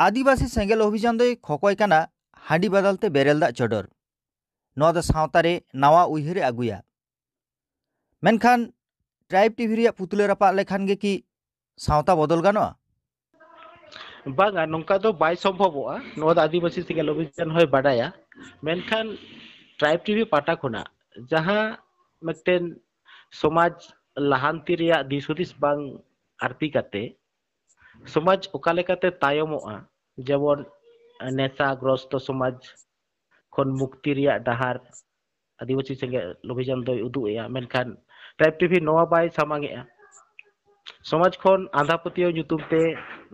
ᱟᱹᱫᱤᱵᱟᱹᱥᱤ ᱥᱮᱸᱜᱮᱞ ᱚᱵᱷᱤᱡᱟᱱ ᱫᱚᱭ ᱠᱷᱚᱠᱚᱭ ᱠᱟᱱᱟ ᱦᱟᱺᱰᱤ ᱵᱟᱫᱟᱞ ᱛᱮ ᱵᱮᱨᱮᱞ ᱫᱟᱜ ᱪᱚᱰᱚᱨ᱾ ᱱᱚᱣᱟ ᱫᱚ ᱥᱟᱶᱛᱟ ᱨᱮ ᱱᱟᱣᱟ ᱩᱭᱦᱟᱹᱨ ᱮ ᱟᱹᱜᱩᱭᱟ᱾ ᱢᱮᱱᱠᱷᱟᱱ ᱴᱨᱟᱭᱤᱵᱽ ᱴᱤᱵᱷᱤ ᱨᱮᱭᱟᱜ ᱯᱩᱛᱞᱟᱹ ᱨᱟᱯᱟᱜ ᱞᱮᱠᱷᱟᱱ ᱜᱮ ᱠᱤ ᱥᱟᱶᱛᱟ ᱵᱚᱫᱚᱞ ᱜᱟᱱᱚᱜᱼᱟ? ᱵᱟᱝᱟ, ᱱᱚᱝᱠᱟ ᱫᱚ ᱵᱟᱭ ᱥᱚᱢᱵᱷᱚᱵᱚᱜᱼᱟ᱾ ᱱᱚᱣᱟ ᱫᱚ ᱟᱹᱫᱤᱵᱟᱹᱥᱤ ᱥᱮᱸᱜᱮᱞ ᱚᱵᱷᱤᱡᱟᱱ ᱦᱚᱸᱭ ᱵᱟᱰᱟᱭᱟ᱾ ᱢᱮᱱᱠᱷᱟᱱ ᱴᱨᱟᱭᱤᱵᱽ ᱴᱤᱵᱷᱤ ᱯᱟᱦᱴᱟ ᱠᱷᱚᱱᱟᱜ ᱡᱟᱦᱟᱸ ᱢᱤᱫᱴᱮᱱ ᱥᱚᱢᱟᱡᱽ ᱞᱟᱦᱟᱱᱛᱤ ᱨᱮᱭᱟᱜ ᱫᱤᱥ ᱦᱩᱫᱤᱥ ᱵᱟᱝ ᱟᱨᱯᱤ ᱠᱟᱛᱮ ᱥᱚᱢᱟᱡᱽ ᱚᱠᱟ ᱞᱮᱠᱟᱛᱮ ᱛᱟᱭᱚᱢᱚᱜᱼᱟ, ᱡᱮᱢᱚᱱ ᱱᱮᱥᱟ ᱜᱨᱚᱥᱛᱚ ᱥᱚᱢᱟᱡᱽ ᱠᱷᱚᱱ ᱢᱩᱠᱛᱤ ᱨᱮᱭᱟᱜ ᱰᱟᱦᱟᱨ ᱟᱹᱫᱤᱵᱟᱹᱥᱤ ᱥᱮᱸᱜᱮᱞ ᱚᱵᱷᱤᱡᱟᱱ ᱫᱚᱭ ᱩᱫᱩᱜ ᱮᱜᱼᱟ, ᱢᱮᱱᱠᱷᱟᱱ ᱴᱨᱟᱭᱤᱵᱽ ᱴᱤᱵᱷᱤ ᱱᱚᱣᱟ ᱵᱟᱭ ᱥᱟᱢᱟᱝ ᱮᱜᱼᱟ᱾ ᱥᱚᱢᱟᱡᱽ ᱠᱷᱚᱱ ᱟᱸᱫᱷᱟ ᱯᱟᱹᱛᱭᱟᱹᱣ ᱧᱩᱛᱩᱢ ᱛᱮ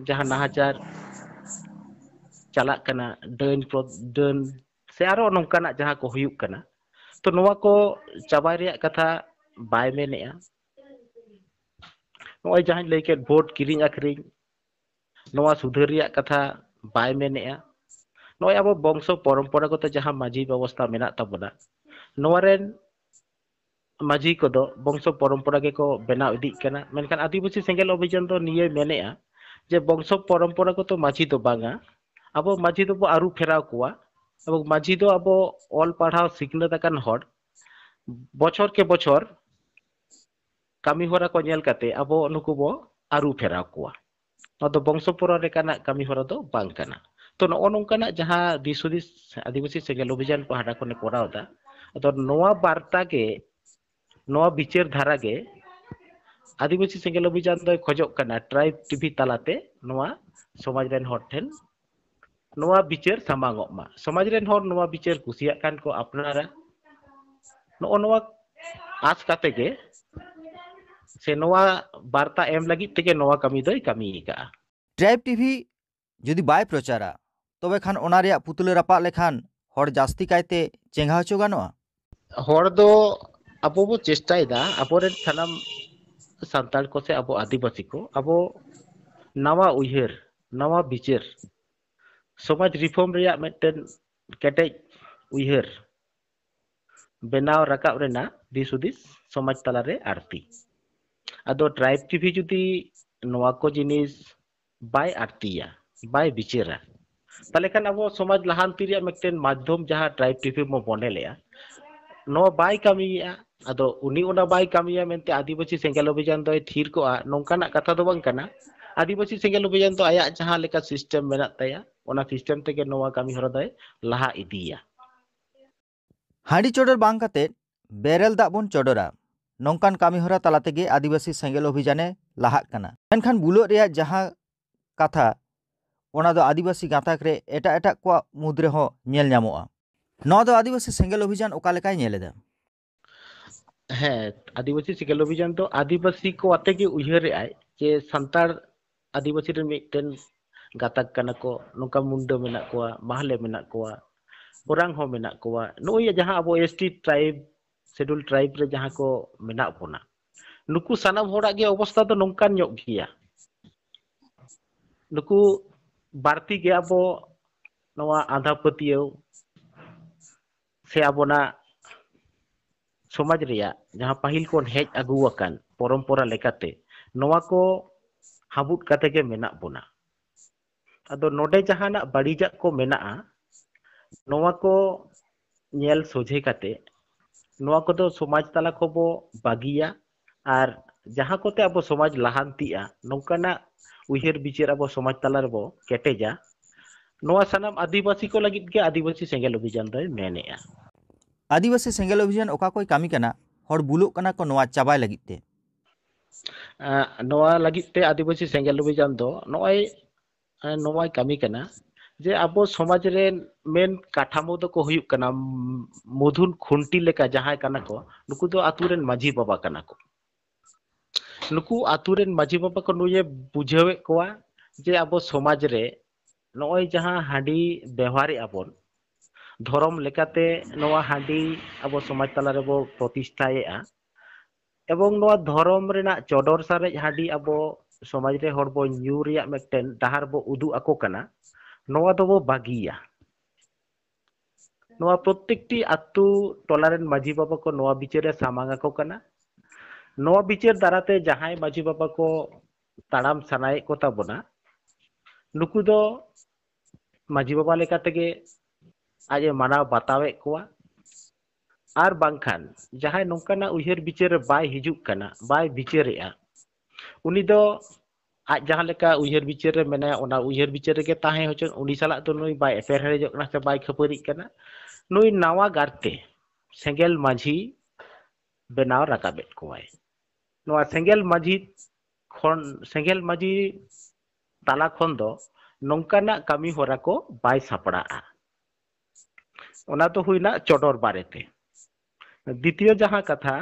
ᱡᱟᱦᱟᱸ ᱱᱟᱦᱟᱪᱟᱨ ᱪᱟᱞᱟᱜ ᱠᱟᱱᱟ, ᱰᱟᱹᱱ ᱯᱨᱚ-, ᱰᱟᱹᱱ ᱥᱮ ᱟᱨᱚ ᱱᱚᱝᱠᱟᱱᱟᱜ ᱡᱟᱦᱟᱸ ᱠᱚ ᱦᱩᱭᱩᱜ ᱠᱟᱱᱟ, ᱛᱚ ᱱᱚᱣᱟ ᱠᱚ ᱪᱟᱵᱟᱭ ᱨᱮᱭᱟᱜ ᱠᱟᱛᱷᱟ ᱵᱟᱭ ᱢᱮᱱᱮᱜᱼᱟ᱾ ᱱᱚᱜᱼᱚᱭ ᱡᱟᱦᱟᱸᱧ ᱞᱟᱹᱭ ᱠᱮᱫ, ᱵᱷᱳᱴ ᱠᱤᱨᱤᱧ ᱟᱹᱠᱷᱨᱤᱧ, ᱱᱚᱣᱟ ᱥᱩᱫᱷᱟᱹᱨ ᱨᱮᱭᱟᱜ ᱠᱟᱛᱷᱟ ᱵᱟᱭ ᱢᱮᱱᱮᱜᱼᱟ᱾ ᱱᱚᱜᱼᱚᱭ ᱟᱵᱚ ᱵᱚᱝᱥᱚ ᱯᱚᱨᱚᱢᱯᱚᱨᱟᱜᱚᱛ ᱡᱟᱦᱟᱸ ᱢᱟᱹᱡᱷᱤ ᱵᱮᱵᱚᱥᱛᱷᱟ ᱢᱮᱱᱟᱜ ᱛᱟᱵᱚᱱᱟ, ᱱᱚᱣᱟ ᱨᱮᱱ ᱢᱟᱹᱡᱷᱤ ᱠᱚᱫᱚ ᱵᱚᱝᱥᱚ ᱯᱚᱨᱚᱢᱯᱚᱨᱟ ᱜᱮᱠᱚ ᱵᱮᱱᱟᱣ ᱤᱫᱤᱜ ᱠᱟᱱᱟ᱾ ᱢᱮᱱᱠᱷᱟᱱ ᱟᱹᱫᱤᱵᱟᱹᱥᱤ ᱥᱮᱸᱜᱮᱞ ᱚᱵᱷᱤᱡᱟᱱ ᱫᱚ ᱱᱤᱭᱟᱹᱭ ᱢᱮᱱᱮᱜᱼᱟ ᱡᱮ ᱵᱚᱝᱥᱚ ᱯᱚᱨᱚᱢᱯᱚᱨᱟᱜᱚᱛ ᱢᱟᱹᱡᱷᱤ ᱫᱚ ᱵᱟᱝᱟ, ᱟᱵᱚ ᱢᱟᱹᱡᱷᱤ ᱫᱚᱵᱚ ᱟᱹᱨᱩ ᱯᱷᱮᱨᱟᱣ ᱠᱚᱣᱟ᱾ ᱟᱵᱚ ᱢᱟᱹᱡᱷᱤ ᱫᱚ ᱟᱵᱚ ᱚᱞ ᱯᱟᱲᱦᱟᱣ ᱥᱤᱠᱷᱱᱟᱹᱛ ᱟᱠᱟᱱ ᱦᱚᱲ, ᱵᱚᱪᱷᱚᱨ ᱠᱮ ᱵᱚᱪᱷᱚᱨ ᱠᱟᱹᱢᱤ ᱦᱚᱨᱟ ᱠᱚ ᱧᱮᱞ ᱠᱟᱛᱮ ᱟᱵᱚ ᱱᱩᱠᱩ ᱵᱚ ᱟᱹᱨᱩ ᱯᱷᱮᱨᱟᱣ ᱠᱚᱣᱟ᱾ ᱱᱚᱣᱟ ᱫᱚ ᱵᱚᱝᱥᱚ ᱯᱚᱨᱚᱢᱯᱚᱨᱟ ᱞᱮᱠᱟᱱᱟᱜ ᱠᱟᱹᱢᱤ ᱦᱚᱨᱟ ᱫᱚ ᱵᱟᱝ ᱠᱟᱱᱟ᱾ ᱛᱚ ᱱᱚᱜᱼᱚ ᱱᱚᱝᱠᱟᱱᱟᱜ ᱡᱟᱦᱟᱸ ᱫᱤᱥ ᱦᱩᱫᱤᱥ ᱟᱹᱫᱤᱵᱟᱹᱥᱤ ᱥᱮᱸᱜᱮᱞ ᱚᱵᱷᱤᱡᱟᱱ ᱯᱟᱦᱴᱟ ᱠᱷᱚᱱᱮ ᱠᱚᱨᱟᱣ ᱮᱫᱟ, ᱟᱫᱚ ᱱᱚᱣᱟ ᱵᱟᱨᱛᱟ ᱜᱮ, ᱱᱚᱣᱟ ᱵᱤᱪᱟᱹᱨ ᱫᱷᱟᱨᱟ ᱜᱮ ᱟᱹᱫᱤᱵᱟᱹᱥᱤ ᱥᱮᱸᱜᱮᱞ ᱚᱵᱷᱤᱡᱟᱱ ᱫᱚᱭ ᱠᱷᱚᱡᱚᱜ ᱠᱟᱱᱟ ᱴᱨᱟᱭᱤᱵᱽ ᱴᱤᱵᱷᱤ ᱛᱟᱞᱟᱛᱮ ᱱᱚᱣᱟ ᱥᱚᱢᱟᱡᱽ ᱨᱮᱱ ᱦᱚᱲ ᱴᱷᱮᱱ ᱱᱚᱣᱟ ᱵᱤᱪᱟᱹᱨ ᱥᱟᱢᱟᱝᱚᱜ ᱢᱟ᱾ ᱥᱚᱢᱟᱡᱽ ᱨᱮᱱ ᱦᱚᱲ ᱱᱚᱣᱟ ᱵᱤᱪᱟᱹᱨ ᱠᱩᱥᱤᱭᱟᱜ ᱠᱷᱟᱱ ᱠᱚ ᱟᱯᱱᱟᱨᱟ, ᱱᱚᱜᱼᱚ ᱱᱚᱣᱟ ᱟᱸᱥ ᱠᱟᱛᱮ ᱜᱮ ᱥᱮ ᱱᱚᱣᱟ ᱵᱟᱨᱛᱟ ᱮᱢ ᱞᱟᱹᱜᱤᱫ ᱛᱮᱜᱮ ᱱᱚᱣᱟ ᱠᱟᱹᱢᱤ ᱫᱚᱭ ᱠᱟᱹᱢᱤ ᱟᱠᱟᱫᱼᱟ᱾ ᱴᱨᱟᱭᱤᱵᱽ ᱴᱤᱵᱷᱤ ᱡᱩᱫᱤ ᱵᱟᱭ ᱯᱨᱚᱪᱟᱨᱟ, ᱛᱚᱵᱮ ᱠᱷᱟᱱ ᱚᱱᱟ ᱨᱮᱭᱟᱜ ᱯᱩᱛᱞᱟᱹ ᱨᱟᱯᱟᱜ ᱞᱮᱠᱷᱟᱱ ᱦᱚᱲ ᱡᱟᱹᱥᱛᱤ ᱠᱟᱭᱛᱮ ᱪᱮᱸᱜᱷᱟ ᱦᱚᱪᱚ ᱜᱟᱱᱚᱜᱼᱟ᱾ ᱦᱚᱲ ᱫᱚ ᱟᱵᱚ ᱵᱚ ᱪᱮᱥᱴᱟᱭᱮᱫᱟ, ᱟᱵᱚᱨᱮᱱ ᱥᱟᱱᱟᱢ ᱥᱟᱱᱛᱟᱲ ᱠᱚ ᱥᱮ ᱟᱵᱚ ᱟᱹᱫᱤᱵᱟᱹᱥᱤ ᱠᱚ, ᱟᱵᱚ ᱱᱟᱣᱟ ᱩᱭᱦᱟᱹᱨ, ᱱᱟᱣᱟ ᱵᱤᱪᱟᱹᱨ, ᱥᱚᱢᱟᱡᱽ ᱨᱤᱯᱷᱚᱨᱢ ᱨᱮᱭᱟᱜ ᱢᱤᱫᱴᱮᱱ ᱠᱮᱴᱮᱡ ᱩᱭᱦᱟᱹᱨ ᱵᱮᱱᱟᱣ ᱨᱟᱠᱟᱵ ᱨᱮᱱᱟᱜ ᱫᱤᱥ ᱦᱩᱫᱤᱥ ᱥᱚᱢᱟᱡᱽ ᱛᱟᱞᱟᱨᱮ ᱟᱹᱲᱛᱤ᱾ ᱟᱫᱚ ᱴᱨᱟᱭᱤᱵᱽ ᱴᱤᱵᱷᱤ ᱡᱩᱫᱤ ᱱᱚᱣᱟ ᱠᱚ ᱡᱤᱱᱤᱥ ᱵᱟᱭ ᱟᱹᱲᱛᱤᱭᱟ, ᱵᱟᱭ ᱵᱤᱪᱟᱹᱨᱟ, ᱛᱟᱦᱚᱞᱮ ᱠᱷᱟᱱ ᱟᱵᱚ ᱥᱚᱢᱟᱡᱽ ᱞᱟᱦᱟᱱᱛᱤ ᱨᱮᱭᱟᱜ ᱢᱤᱫᱴᱮᱱ ᱢᱟᱫᱽᱫᱷᱚᱢ ᱡᱟᱦᱟᱸ ᱴᱨᱟᱭᱤᱵᱽ ᱴᱤᱵᱷᱤ ᱵᱚ ᱢᱚᱱᱮ ᱞᱮᱜᱼᱟ, ᱱᱚᱣᱟ ᱵᱟᱭ ᱠᱟᱹᱢᱤᱭᱮᱜᱼᱟ᱾ ᱟᱫᱚ ᱩᱱᱤ ᱚᱱᱟ ᱵᱟᱭ ᱠᱟᱹᱢᱤᱭᱟ ᱢᱮᱱᱛᱮ ᱟᱹᱫᱤᱵᱟᱹᱥᱤ ᱥᱮᱸᱜᱮᱞ ᱚᱵᱷᱤᱡᱟᱱ ᱫᱚᱭ ᱛᱷᱤᱨ ᱠᱚᱜᱼᱟ, ᱱᱚᱝᱠᱟᱱᱟᱜ ᱠᱟᱛᱷᱟ ᱫᱚ ᱵᱟᱝ ᱠᱟᱱᱟ᱾ ᱟᱹᱫᱤᱵᱟᱹᱥᱤ ᱥᱮᱸᱜᱮᱞ ᱚᱵᱷᱤᱡᱟᱱ ᱫᱚ ᱟᱭᱟᱜ ᱡᱟᱦᱟᱸ ᱞᱮᱠᱟ ᱥᱤᱥᱴᱮᱢ ᱢᱮᱱᱟᱜ ᱛᱟᱭᱟ, ᱚᱱᱟ ᱥᱤᱥᱴᱮᱢ ᱛᱮᱜᱮ ᱱᱚᱣᱟ ᱠᱟᱹᱢᱤ ᱦᱚᱨᱟ ᱫᱚᱭ ᱞᱟᱦᱟ ᱤᱫᱤᱭᱟ᱾ ᱦᱟᱺᱰᱤ ᱪᱚᱰᱚᱨ ᱵᱟᱝ ᱠᱟᱛᱮ ᱵᱮᱨᱮᱞ ᱫᱟᱜ ᱵᱚᱱ ᱪᱚᱰᱚᱨᱟ, ᱱᱚᱝᱠᱟᱱ ᱠᱟᱹᱢᱤ ᱦᱚᱨᱟ ᱛᱟᱞᱟ ᱛᱮᱜᱮ ᱟᱹᱫᱤᱵᱟᱹᱥᱤ ᱥᱮᱸᱜᱮᱞ ᱚᱵᱷᱤᱡᱟᱱᱮ ᱞᱟᱦᱟᱜ ᱠᱟᱱᱟ᱾ ᱢᱮᱱᱠᱷᱟᱱ ᱵᱩᱞᱟᱹᱜ ᱨᱮᱭᱟᱜ ᱡᱟᱦᱟᱸ ᱠᱟᱛᱷᱟ, ᱚᱱᱟ ᱫᱚ ᱟᱹᱫᱤᱵᱟᱹᱥᱤ ᱜᱟᱸᱛᱟᱠ ᱨᱮ ᱮᱴᱟᱜ ᱮᱴᱟᱜ ᱠᱚᱣᱟᱜ ᱢᱩᱫᱽ ᱨᱮᱦᱚᱸ ᱧᱮᱞ ᱧᱟᱢᱚᱜᱼᱟ᱾ ᱱᱚᱣᱟ ᱫᱚ ᱟᱹᱫᱤᱵᱟᱹᱥᱤ ᱥᱮᱸᱜᱮᱞ ᱚᱵᱷᱤᱡᱟᱱ ᱚᱠᱟ ᱞᱮᱠᱟᱭ ᱧᱮᱞ ᱮᱫᱟ? ᱦᱮᱸ, ᱟᱹᱫᱤᱵᱟᱹᱥᱤ ᱥᱮᱸᱜᱮᱞ ᱚᱵᱷᱤᱡᱟᱱ ᱫᱚ ᱟᱹᱫᱤᱵᱟᱹᱥᱤ ᱠᱚ ᱟᱛᱮ ᱜᱮ ᱩᱭᱦᱟᱹᱨᱮᱜᱼᱟᱭ ᱡᱮ ᱥᱟᱱᱛᱟᱲ ᱟᱹᱫᱤᱵᱟᱹᱥᱤ ᱨᱮᱱ ᱢᱤᱫᱴᱮᱱ ᱜᱟᱛᱟᱠ ᱠᱟᱱᱟ ᱠᱚ, ᱱᱚᱝᱠᱟ ᱢᱩᱱᱰᱟᱹ ᱢᱮᱱᱟᱜ ᱠᱚᱣᱟ, ᱢᱟᱦᱞᱮ ᱢᱮᱱᱟᱜ ᱠᱚᱣᱟ, ᱳᱨᱟᱝ ᱦᱚᱸ ᱢᱮᱱᱟᱜ ᱠᱚᱣᱟ᱾ ᱱᱩᱜᱼᱩᱭ ᱡᱟᱦᱟᱸ ᱟᱵᱚ S T tribe, schedule tribe ᱨᱮ ᱡᱟᱦᱟᱸ ᱠᱚ ᱢᱮᱱᱟᱜ ᱵᱚᱱᱟ, ᱱᱩᱠᱩ ᱥᱟᱱᱟᱢ ᱦᱚᱲᱟᱜ ᱜᱮ ᱚᱵᱚᱥᱛᱷᱟ ᱫᱚ ᱱᱚᱝᱠᱟᱱ ᱧᱚᱜ ᱜᱮᱭᱟ᱾ ᱱᱩᱠᱩ ᱵᱟᱹᱲᱛᱤ ᱜᱮ ᱟᱵᱚ ᱱᱚᱣᱟ ᱟᱸᱫᱷᱟ ᱯᱟᱹᱛᱭᱟᱹᱣ ᱥᱮ ᱟᱵᱚᱱᱟᱜ ᱥᱚᱢᱟᱡᱽ ᱨᱮᱭᱟᱜ ᱡᱟᱦᱟᱸ ᱯᱟᱹᱦᱤᱞ ᱠᱷᱚᱱ ᱦᱮᱡ ᱟᱹᱜᱩ ᱟᱠᱟᱱ ᱯᱚᱨᱚᱢᱯᱚᱨᱟ ᱞᱮᱠᱟᱛᱮ, ᱱᱚᱣᱟ ᱠᱚ ᱦᱟᱵᱩᱫ ᱠᱟᱛᱮ ᱜᱮ ᱢᱮᱱᱟᱜ ᱵᱚᱱᱟ᱾ ᱟᱫᱚ ᱱᱚᱰᱮ ᱡᱟᱦᱟᱱᱟᱜ ᱵᱟᱹᱲᱤᱡᱟᱜ ᱠᱚ ᱢᱮᱱᱟᱜᱼᱟ, ᱱᱚᱣᱟ ᱠᱚ ᱧᱮᱞ ᱥᱚᱡᱷᱮ ᱠᱟᱛᱮ ᱱᱚᱣᱟ ᱠᱚᱫᱚ ᱥᱚᱢᱟᱡᱽ ᱛᱟᱞᱟ ᱠᱚᱵᱚ ᱵᱟᱹᱜᱤᱭᱟ, ᱟᱨ ᱡᱟᱦᱟᱸ ᱠᱚᱛᱮ ᱟᱵᱚ ᱥᱚᱢᱟᱡᱽ ᱞᱟᱦᱟᱱᱛᱤᱜᱼᱟ, ᱱᱚᱝᱠᱟᱱᱟᱜ ᱩᱭᱦᱟᱹᱨ ᱵᱤᱪᱟᱹᱨ ᱟᱵᱚ ᱥᱚᱢᱟᱡᱽ ᱛᱟᱞᱟ ᱨᱮᱵᱚ ᱠᱮᱴᱮᱡᱟ᱾ ᱱᱚᱣᱟ ᱥᱟᱱᱟᱢ ᱟᱹᱫᱤᱵᱟᱹᱥᱤ ᱠᱚ ᱞᱟᱹᱜᱤᱫ ᱜᱮ ᱟᱹᱫᱤᱵᱟᱹᱥᱤ ᱥᱮᱸᱜᱮᱞ ᱚᱵᱷᱤᱡᱟᱱ ᱫᱚᱭ ᱢᱮᱱᱮᱜᱼᱟ᱾ ᱟᱹᱫᱤᱵᱟᱹᱥᱤ ᱥᱮᱸᱜᱮᱞ ᱚᱵᱷᱤᱡᱟᱱ ᱚᱠᱟ ᱠᱚᱭ ᱠᱟᱹᱢᱤ ᱠᱟᱱᱟ? ᱦᱚᱲ ᱵᱩᱞᱩᱜ ᱠᱟᱱᱟ ᱠᱚ ᱱᱚᱣᱟ ᱪᱟᱵᱟᱭ ᱞᱟᱹᱜᱤᱫ ᱛᱮ᱾ ᱟᱸ, ᱱᱚᱣᱟ ᱞᱟᱹᱜᱤᱫ ᱛᱮ ᱟᱹᱫᱤᱵᱟᱹᱥᱤ ᱥᱮᱸᱜᱮᱞ ᱚᱵᱷᱤᱡᱟᱱ ᱫᱚ ᱱᱚᱜᱼᱚᱭ, ᱟᱸ, ᱱᱚᱣᱟᱭ ᱠᱟᱹᱢᱤ ᱠᱟᱱᱟ ᱡᱮ ᱟᱵᱚ ᱥᱚᱢᱟᱡᱽ ᱨᱮ ᱢᱮᱱ ᱠᱟᱴᱷᱟᱢᱳ ᱫᱚᱠᱚ ᱦᱩᱭᱩᱜ ᱠᱟᱱᱟ, ᱢ-, ᱢᱩᱫᱷᱩᱱ ᱠᱷᱩᱱᱴᱤ ᱞᱮᱠᱟ ᱡᱟᱦᱟᱸᱭ ᱠᱟᱱᱟ ᱠᱚ, ᱱᱩᱠᱩ ᱫᱚ ᱟᱛᱩ ᱨᱮᱱ ᱢᱟᱹᱡᱷᱤ ᱵᱟᱵᱟ ᱠᱟᱱᱟ ᱠᱚ᱾ ᱱᱩᱠᱩ ᱟᱛᱩ ᱨᱮᱱ ᱢᱟᱹᱡᱷᱤ ᱵᱟᱵᱟ ᱠᱚ ᱱᱩᱭᱮ ᱵᱩᱡᱷᱟᱹᱣᱮᱫ ᱠᱚᱣᱟ ᱡᱮ ᱟᱵᱚ ᱥᱚᱢᱟᱡᱽ ᱨᱮ ᱱᱚᱜᱼᱚᱭ ᱡᱟᱦᱟᱸ ᱦᱟᱺᱰᱤ ᱵᱮᱣᱦᱟᱨᱮᱫᱼᱟ ᱵᱚᱱ, ᱫᱷᱚᱨᱚᱢ ᱞᱮᱠᱟᱛᱮ ᱱᱚᱣᱟ ᱦᱟᱺᱰᱤ ᱟᱵᱚ ᱥᱚᱢᱟᱡᱽ ᱛᱟᱞᱟ ᱨᱮᱵᱚ ᱯᱨᱚᱛᱤᱥᱴᱷᱟᱭᱮᱫᱼᱟ, ᱮᱵᱚᱝ ᱱᱚᱣᱟ ᱫᱷᱚᱨᱚᱢ ᱨᱮᱱᱟᱜ ᱪᱚᱰᱚᱨ ᱥᱟᱨᱮᱡ ᱦᱟᱺᱰᱤ ᱟᱵᱚ ᱥᱚᱢᱟᱡᱽ ᱨᱮ ᱦᱚᱲ ᱵᱚ ᱧᱩ ᱨᱮᱭᱟᱜ ᱢᱤᱫᱴᱮᱱ ᱰᱟᱦᱟᱨ ᱵᱚ ᱩᱫᱩᱜ ᱟᱠᱚ ᱠᱟᱱᱟ, ᱱᱚᱣᱟ ᱫᱚᱵᱚ ᱵᱟᱹᱜᱤᱭᱟ᱾ ᱱᱚᱣᱟ ᱯᱨᱚᱛᱮᱠᱴᱤ ᱟᱛᱳ ᱴᱚᱞᱟ ᱨᱮᱱ ᱢᱟᱹᱡᱷᱤ ᱵᱟᱵᱟ ᱠᱚ ᱱᱚᱣᱟ ᱵᱤᱪᱟᱹᱨ ᱨᱮ ᱥᱟᱢᱟᱝ ᱟᱠᱚ ᱠᱟᱱᱟ᱾ ᱱᱚᱣᱟ ᱵᱤᱪᱟᱹᱨ ᱫᱟᱨᱟᱛᱮ ᱡᱟᱦᱟᱸᱭ ᱢᱟᱹᱡᱷᱤ ᱵᱟᱵᱟ ᱠᱚ ᱛᱟᱲᱟᱢ ᱥᱟᱱᱟᱭᱮᱫ ᱠᱚ ᱛᱟᱵᱚᱱᱟ, ᱱᱩᱠᱩ ᱫᱚ ᱢᱟᱹᱡᱷᱤ ᱵᱟᱵᱟ ᱞᱮᱠᱟ ᱛᱮᱜᱮ ᱟᱡ ᱮ ᱢᱟᱱᱟᱣ ᱵᱟᱛᱟᱣᱮᱫ ᱠᱚᱣᱟ᱾ ᱟᱨ ᱵᱟᱝᱠᱷᱟᱱ ᱡᱟᱦᱟᱸᱭ ᱱᱚᱝᱠᱟᱱᱟᱜ ᱩᱭᱦᱟᱹᱨ ᱵᱤᱪᱟᱹᱨ ᱨᱮ ᱵᱟᱭ ᱦᱤᱡᱩᱜ ᱠᱟᱱᱟ, ᱵᱟᱭ ᱵᱤᱪᱟᱹᱨᱮᱜᱼᱟ, ᱩᱱᱤ ᱫᱚ ᱟᱡ ᱡᱟᱦᱟᱸ ᱞᱮᱠᱟ ᱩᱭᱦᱟᱹᱨ ᱵᱤᱪᱟᱹᱨ ᱨᱮ ᱢᱮᱱᱟᱭᱟ, ᱚᱱᱟ ᱩᱭᱦᱟᱹᱨ ᱵᱤᱪᱟᱹᱨ ᱨᱮᱜᱮ ᱛᱟᱦᱮᱸ ᱦᱚᱪᱚᱱ᱾ ᱩᱱᱤ ᱥᱟᱞᱟᱜ ᱫᱚ ᱱᱩᱭ ᱵᱟᱭ ᱮᱯᱮᱨ ᱦᱮᱲᱮᱡᱚᱜ ᱠᱟᱱᱟ ᱥᱮ ᱵᱟᱭ ᱠᱷᱟᱹᱯᱟᱹᱨᱤᱜ ᱠᱟᱱᱟ᱾ ᱱᱩᱭ ᱱᱟᱣᱟ ᱜᱟᱨᱛᱮ ᱥᱮᱸᱜᱮᱞ ᱢᱟᱹᱡᱷᱤ ᱵᱮᱱᱟᱣ ᱨᱟᱠᱟᱵᱮᱫ ᱠᱚᱣᱟᱭ᱾ ᱱᱚᱣᱟ ᱥᱮᱸᱜᱮᱞ ᱢᱟᱹᱡᱷᱤ ᱠᱷᱚᱱ, ᱥᱮᱸᱜᱮᱞ ᱢᱟᱹᱡᱷᱤ ᱛᱟᱞᱟ ᱠᱷᱚᱱ ᱫᱚ ᱱᱚᱝᱠᱟᱱᱟᱜ ᱠᱟᱹᱢᱤ ᱦᱚᱨᱟ ᱠᱚ ᱵᱟᱭ ᱥᱟᱯᱲᱟᱜᱼᱟ᱾ ᱚᱱᱟ ᱫᱚ ᱦᱩᱭᱱᱟ ᱪᱚᱰᱚᱨ ᱵᱟᱨᱮᱛᱮ᱾ ᱫᱤᱛᱤᱭᱚ ᱡᱟᱦᱟᱸ ᱠᱟᱛᱷᱟ,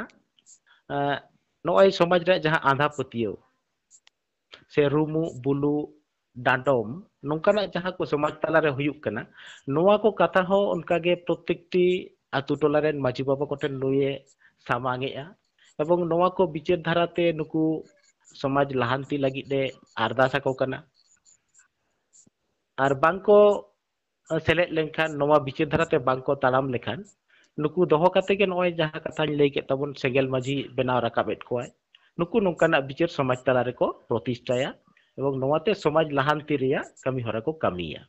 ᱮᱸ, ᱱᱚᱜᱼᱚᱭ ᱥᱚᱢᱟᱡᱽ ᱨᱮᱭᱟᱜ ᱡᱟᱦᱟᱸ ᱟᱸᱫᱷᱟ ᱯᱟᱹᱛᱭᱟᱹᱣ ᱥᱮ ᱨᱩᱢᱩᱜ ᱵᱩᱞᱩᱜ, ᱰᱟᱸᱰᱚᱢ, ᱱᱚᱝᱠᱟᱱᱟᱜ ᱡᱟᱦᱟᱸ ᱠᱚ ᱥᱚᱢᱟᱡᱽ ᱛᱟᱞᱟᱨᱮ ᱦᱩᱭᱩᱜ ᱠᱟᱱᱟ, ᱱᱚᱣᱟ ᱠᱚ ᱠᱟᱛᱷᱟ ᱦᱚᱸ ᱚᱱᱠᱟᱜᱮ ᱯᱨᱚᱛᱮᱠᱴᱤ ᱟᱛᱳ ᱴᱚᱞᱟ ᱨᱮᱱ ᱢᱟᱹᱡᱷᱤ ᱵᱟᱵᱟ ᱠᱚᱴᱷᱮᱱ ᱱᱩᱭᱮ ᱥᱟᱢᱟᱝ ᱮᱜᱼᱟ᱾ ᱮᱵᱚᱝ ᱱᱚᱣᱟ ᱠᱚ ᱵᱤᱪᱟᱹᱨ ᱫᱷᱟᱨᱟᱛᱮ ᱱᱩᱠᱩ ᱥᱚᱢᱟᱡᱽ ᱞᱟᱦᱟᱱᱛᱤ ᱞᱟᱹᱜᱤᱫ ᱮ ᱟᱨᱫᱟᱥ ᱟᱠᱚ ᱠᱟᱱᱟ᱾ ᱟᱨ ᱵᱟᱝ ᱠᱚ ᱥᱮᱞᱮᱫ ᱞᱮᱱᱠᱷᱟᱱ, ᱱᱚᱣᱟ ᱵᱤᱪᱟᱹᱨ ᱫᱷᱟᱨᱟᱛᱮ ᱵᱟᱝ ᱠᱚ ᱛᱟᱲᱟᱢ ᱞᱮᱠᱷᱟᱱ, ᱱᱩᱠᱩ ᱫᱚᱦᱚ ᱠᱟᱛᱮ ᱜᱮ ᱱᱚᱜᱼᱚᱭ ᱡᱟᱦᱟᱸ ᱠᱟᱛᱷᱟᱧ ᱞᱟᱹᱭ ᱠᱮᱫ ᱛᱟᱵᱚᱱ, ᱥᱮᱸᱜᱮᱞ ᱢᱟᱹᱡᱷᱤ ᱵᱮᱱᱟᱣ ᱨᱟᱠᱟᱵ ᱮᱫ ᱠᱚᱣᱟᱭ᱾ ᱱᱩᱠᱩ ᱱᱚᱝᱠᱟᱱᱟᱜ ᱵᱤᱪᱟᱹᱨ ᱥᱚᱢᱟᱡᱽ ᱛᱟᱞᱟ ᱨᱮᱠᱚ ᱯᱨᱚᱛᱤᱥᱴᱷᱟᱭᱟ ᱮᱵᱚᱝ ᱱᱚᱣᱟᱛᱮ ᱥᱚᱢᱟᱡᱽ ᱞᱟᱦᱟᱱᱛᱤ ᱨᱮᱭᱟᱜ ᱠᱟᱹᱢᱤ ᱦᱚᱨᱟ ᱠᱚ ᱠᱟᱹᱢᱤᱭᱟ᱾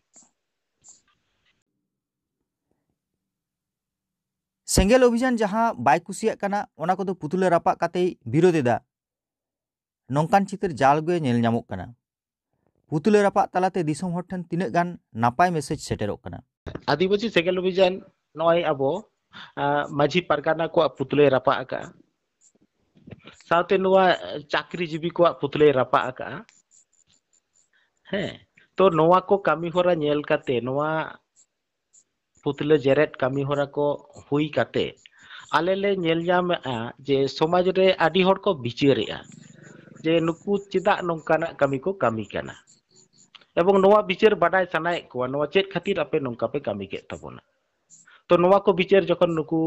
ᱥᱮᱸᱜᱮᱞ ᱚᱵᱷᱤᱡᱟᱱ ᱡᱟᱦᱟᱸ ᱵᱟᱭ ᱠᱩᱥᱤᱭᱟᱜ ᱠᱟᱱᱟ, ᱚᱱᱟ ᱠᱚᱫᱚ ᱯᱩᱛᱞᱟᱹ ᱨᱟᱯᱟᱜ ᱠᱟᱛᱮᱭ ᱵᱤᱨᱳᱫ ᱮᱫᱟ, ᱱᱚᱝᱠᱟᱱ ᱪᱤᱛᱟᱹᱨ ᱡᱟᱣᱜᱮ ᱧᱮᱞ ᱧᱟᱢᱚᱜ ᱠᱟᱱᱟ᱾ ᱯᱩᱛᱞᱟᱹ ᱨᱟᱯᱟᱜ ᱛᱟᱞᱟᱛᱮ ᱫᱤᱥᱚᱢ ᱦᱚᱲ ᱴᱷᱮᱱ ᱛᱤᱱᱟᱹᱜ ᱜᱟᱱ ᱱᱟᱯᱟᱭ ᱢᱮᱥᱮᱡᱽ ᱥᱮᱴᱮᱨᱚᱜ ᱠᱟᱱᱟ? ᱟᱹᱫᱤᱵᱟᱹᱥᱤ ᱥᱮᱸᱜᱮᱞ ᱚᱵᱷᱤᱡᱟᱱ ᱱᱚᱜᱼᱚᱭ ᱟᱵᱚ, ᱟᱸ, ᱢᱟᱹᱡᱷᱤ ᱯᱟᱨᱜᱟᱱᱟ ᱠᱚᱣᱟᱜ ᱯᱩᱛᱞᱟᱹᱭ ᱨᱟᱯᱟᱜ ᱟᱠᱟᱜᱼᱟ, ᱥᱟᱶᱛᱮ ᱱᱚᱣᱟ ᱪᱟᱹᱠᱨᱤᱡᱤᱵᱤ ᱠᱚᱣᱟᱜ ᱯᱩᱛᱞᱟᱹᱭ ᱨᱟᱯᱟᱜ ᱟᱠᱟᱜᱼᱟ᱾ ᱦᱮᱸ, ᱛᱚ ᱱᱚᱣᱟ ᱠᱚ ᱠᱟᱹᱢᱤ ᱦᱚᱨᱟ ᱧᱮᱞ ᱠᱟᱛᱮ, ᱱᱚᱣᱟ ᱯᱩᱛᱞᱟᱹ ᱡᱮᱨᱮᱫ ᱠᱟᱹᱢᱤ ᱦᱚᱨᱟ ᱠᱚ ᱦᱩᱭ ᱠᱟᱛᱮ, ᱟᱞᱮ ᱞᱮ ᱧᱮᱞ ᱧᱟᱢᱮᱜᱼᱟ ᱡᱮ ᱥᱚᱢᱟᱡᱽ ᱨᱮ ᱟᱹᱰᱤ ᱦᱚᱲ ᱠᱚ ᱵᱤᱪᱟᱹᱨᱮᱜᱼᱟ ᱡᱮ ᱱᱩᱠᱩ ᱪᱮᱫᱟᱜ ᱱᱚᱝᱠᱟᱱᱟᱜ ᱠᱟᱹᱢᱤ ᱠᱚ ᱠᱟᱹᱢᱤ ᱠᱟᱱᱟ, ᱮᱵᱚᱝ ᱱᱚᱣᱟ ᱵᱤᱪᱟᱹᱨ ᱵᱟᱰᱟᱭ ᱥᱟᱱᱟᱭᱮᱫ ᱠᱚᱣᱟ, ᱱᱚᱣᱟ ᱪᱮᱫ ᱠᱷᱟᱹᱛᱤᱨ ᱟᱯᱮ ᱱᱚᱝᱠᱟ ᱯᱮ ᱠᱟᱹᱢᱤ ᱠᱮᱫ ᱛᱟᱵᱚᱱᱟ᱾ ᱛᱚ ᱱᱚᱣᱟ ᱠᱚ ᱵᱤᱪᱟᱹᱨ ᱡᱚᱠᱷᱚᱱ ᱱᱩᱠᱩ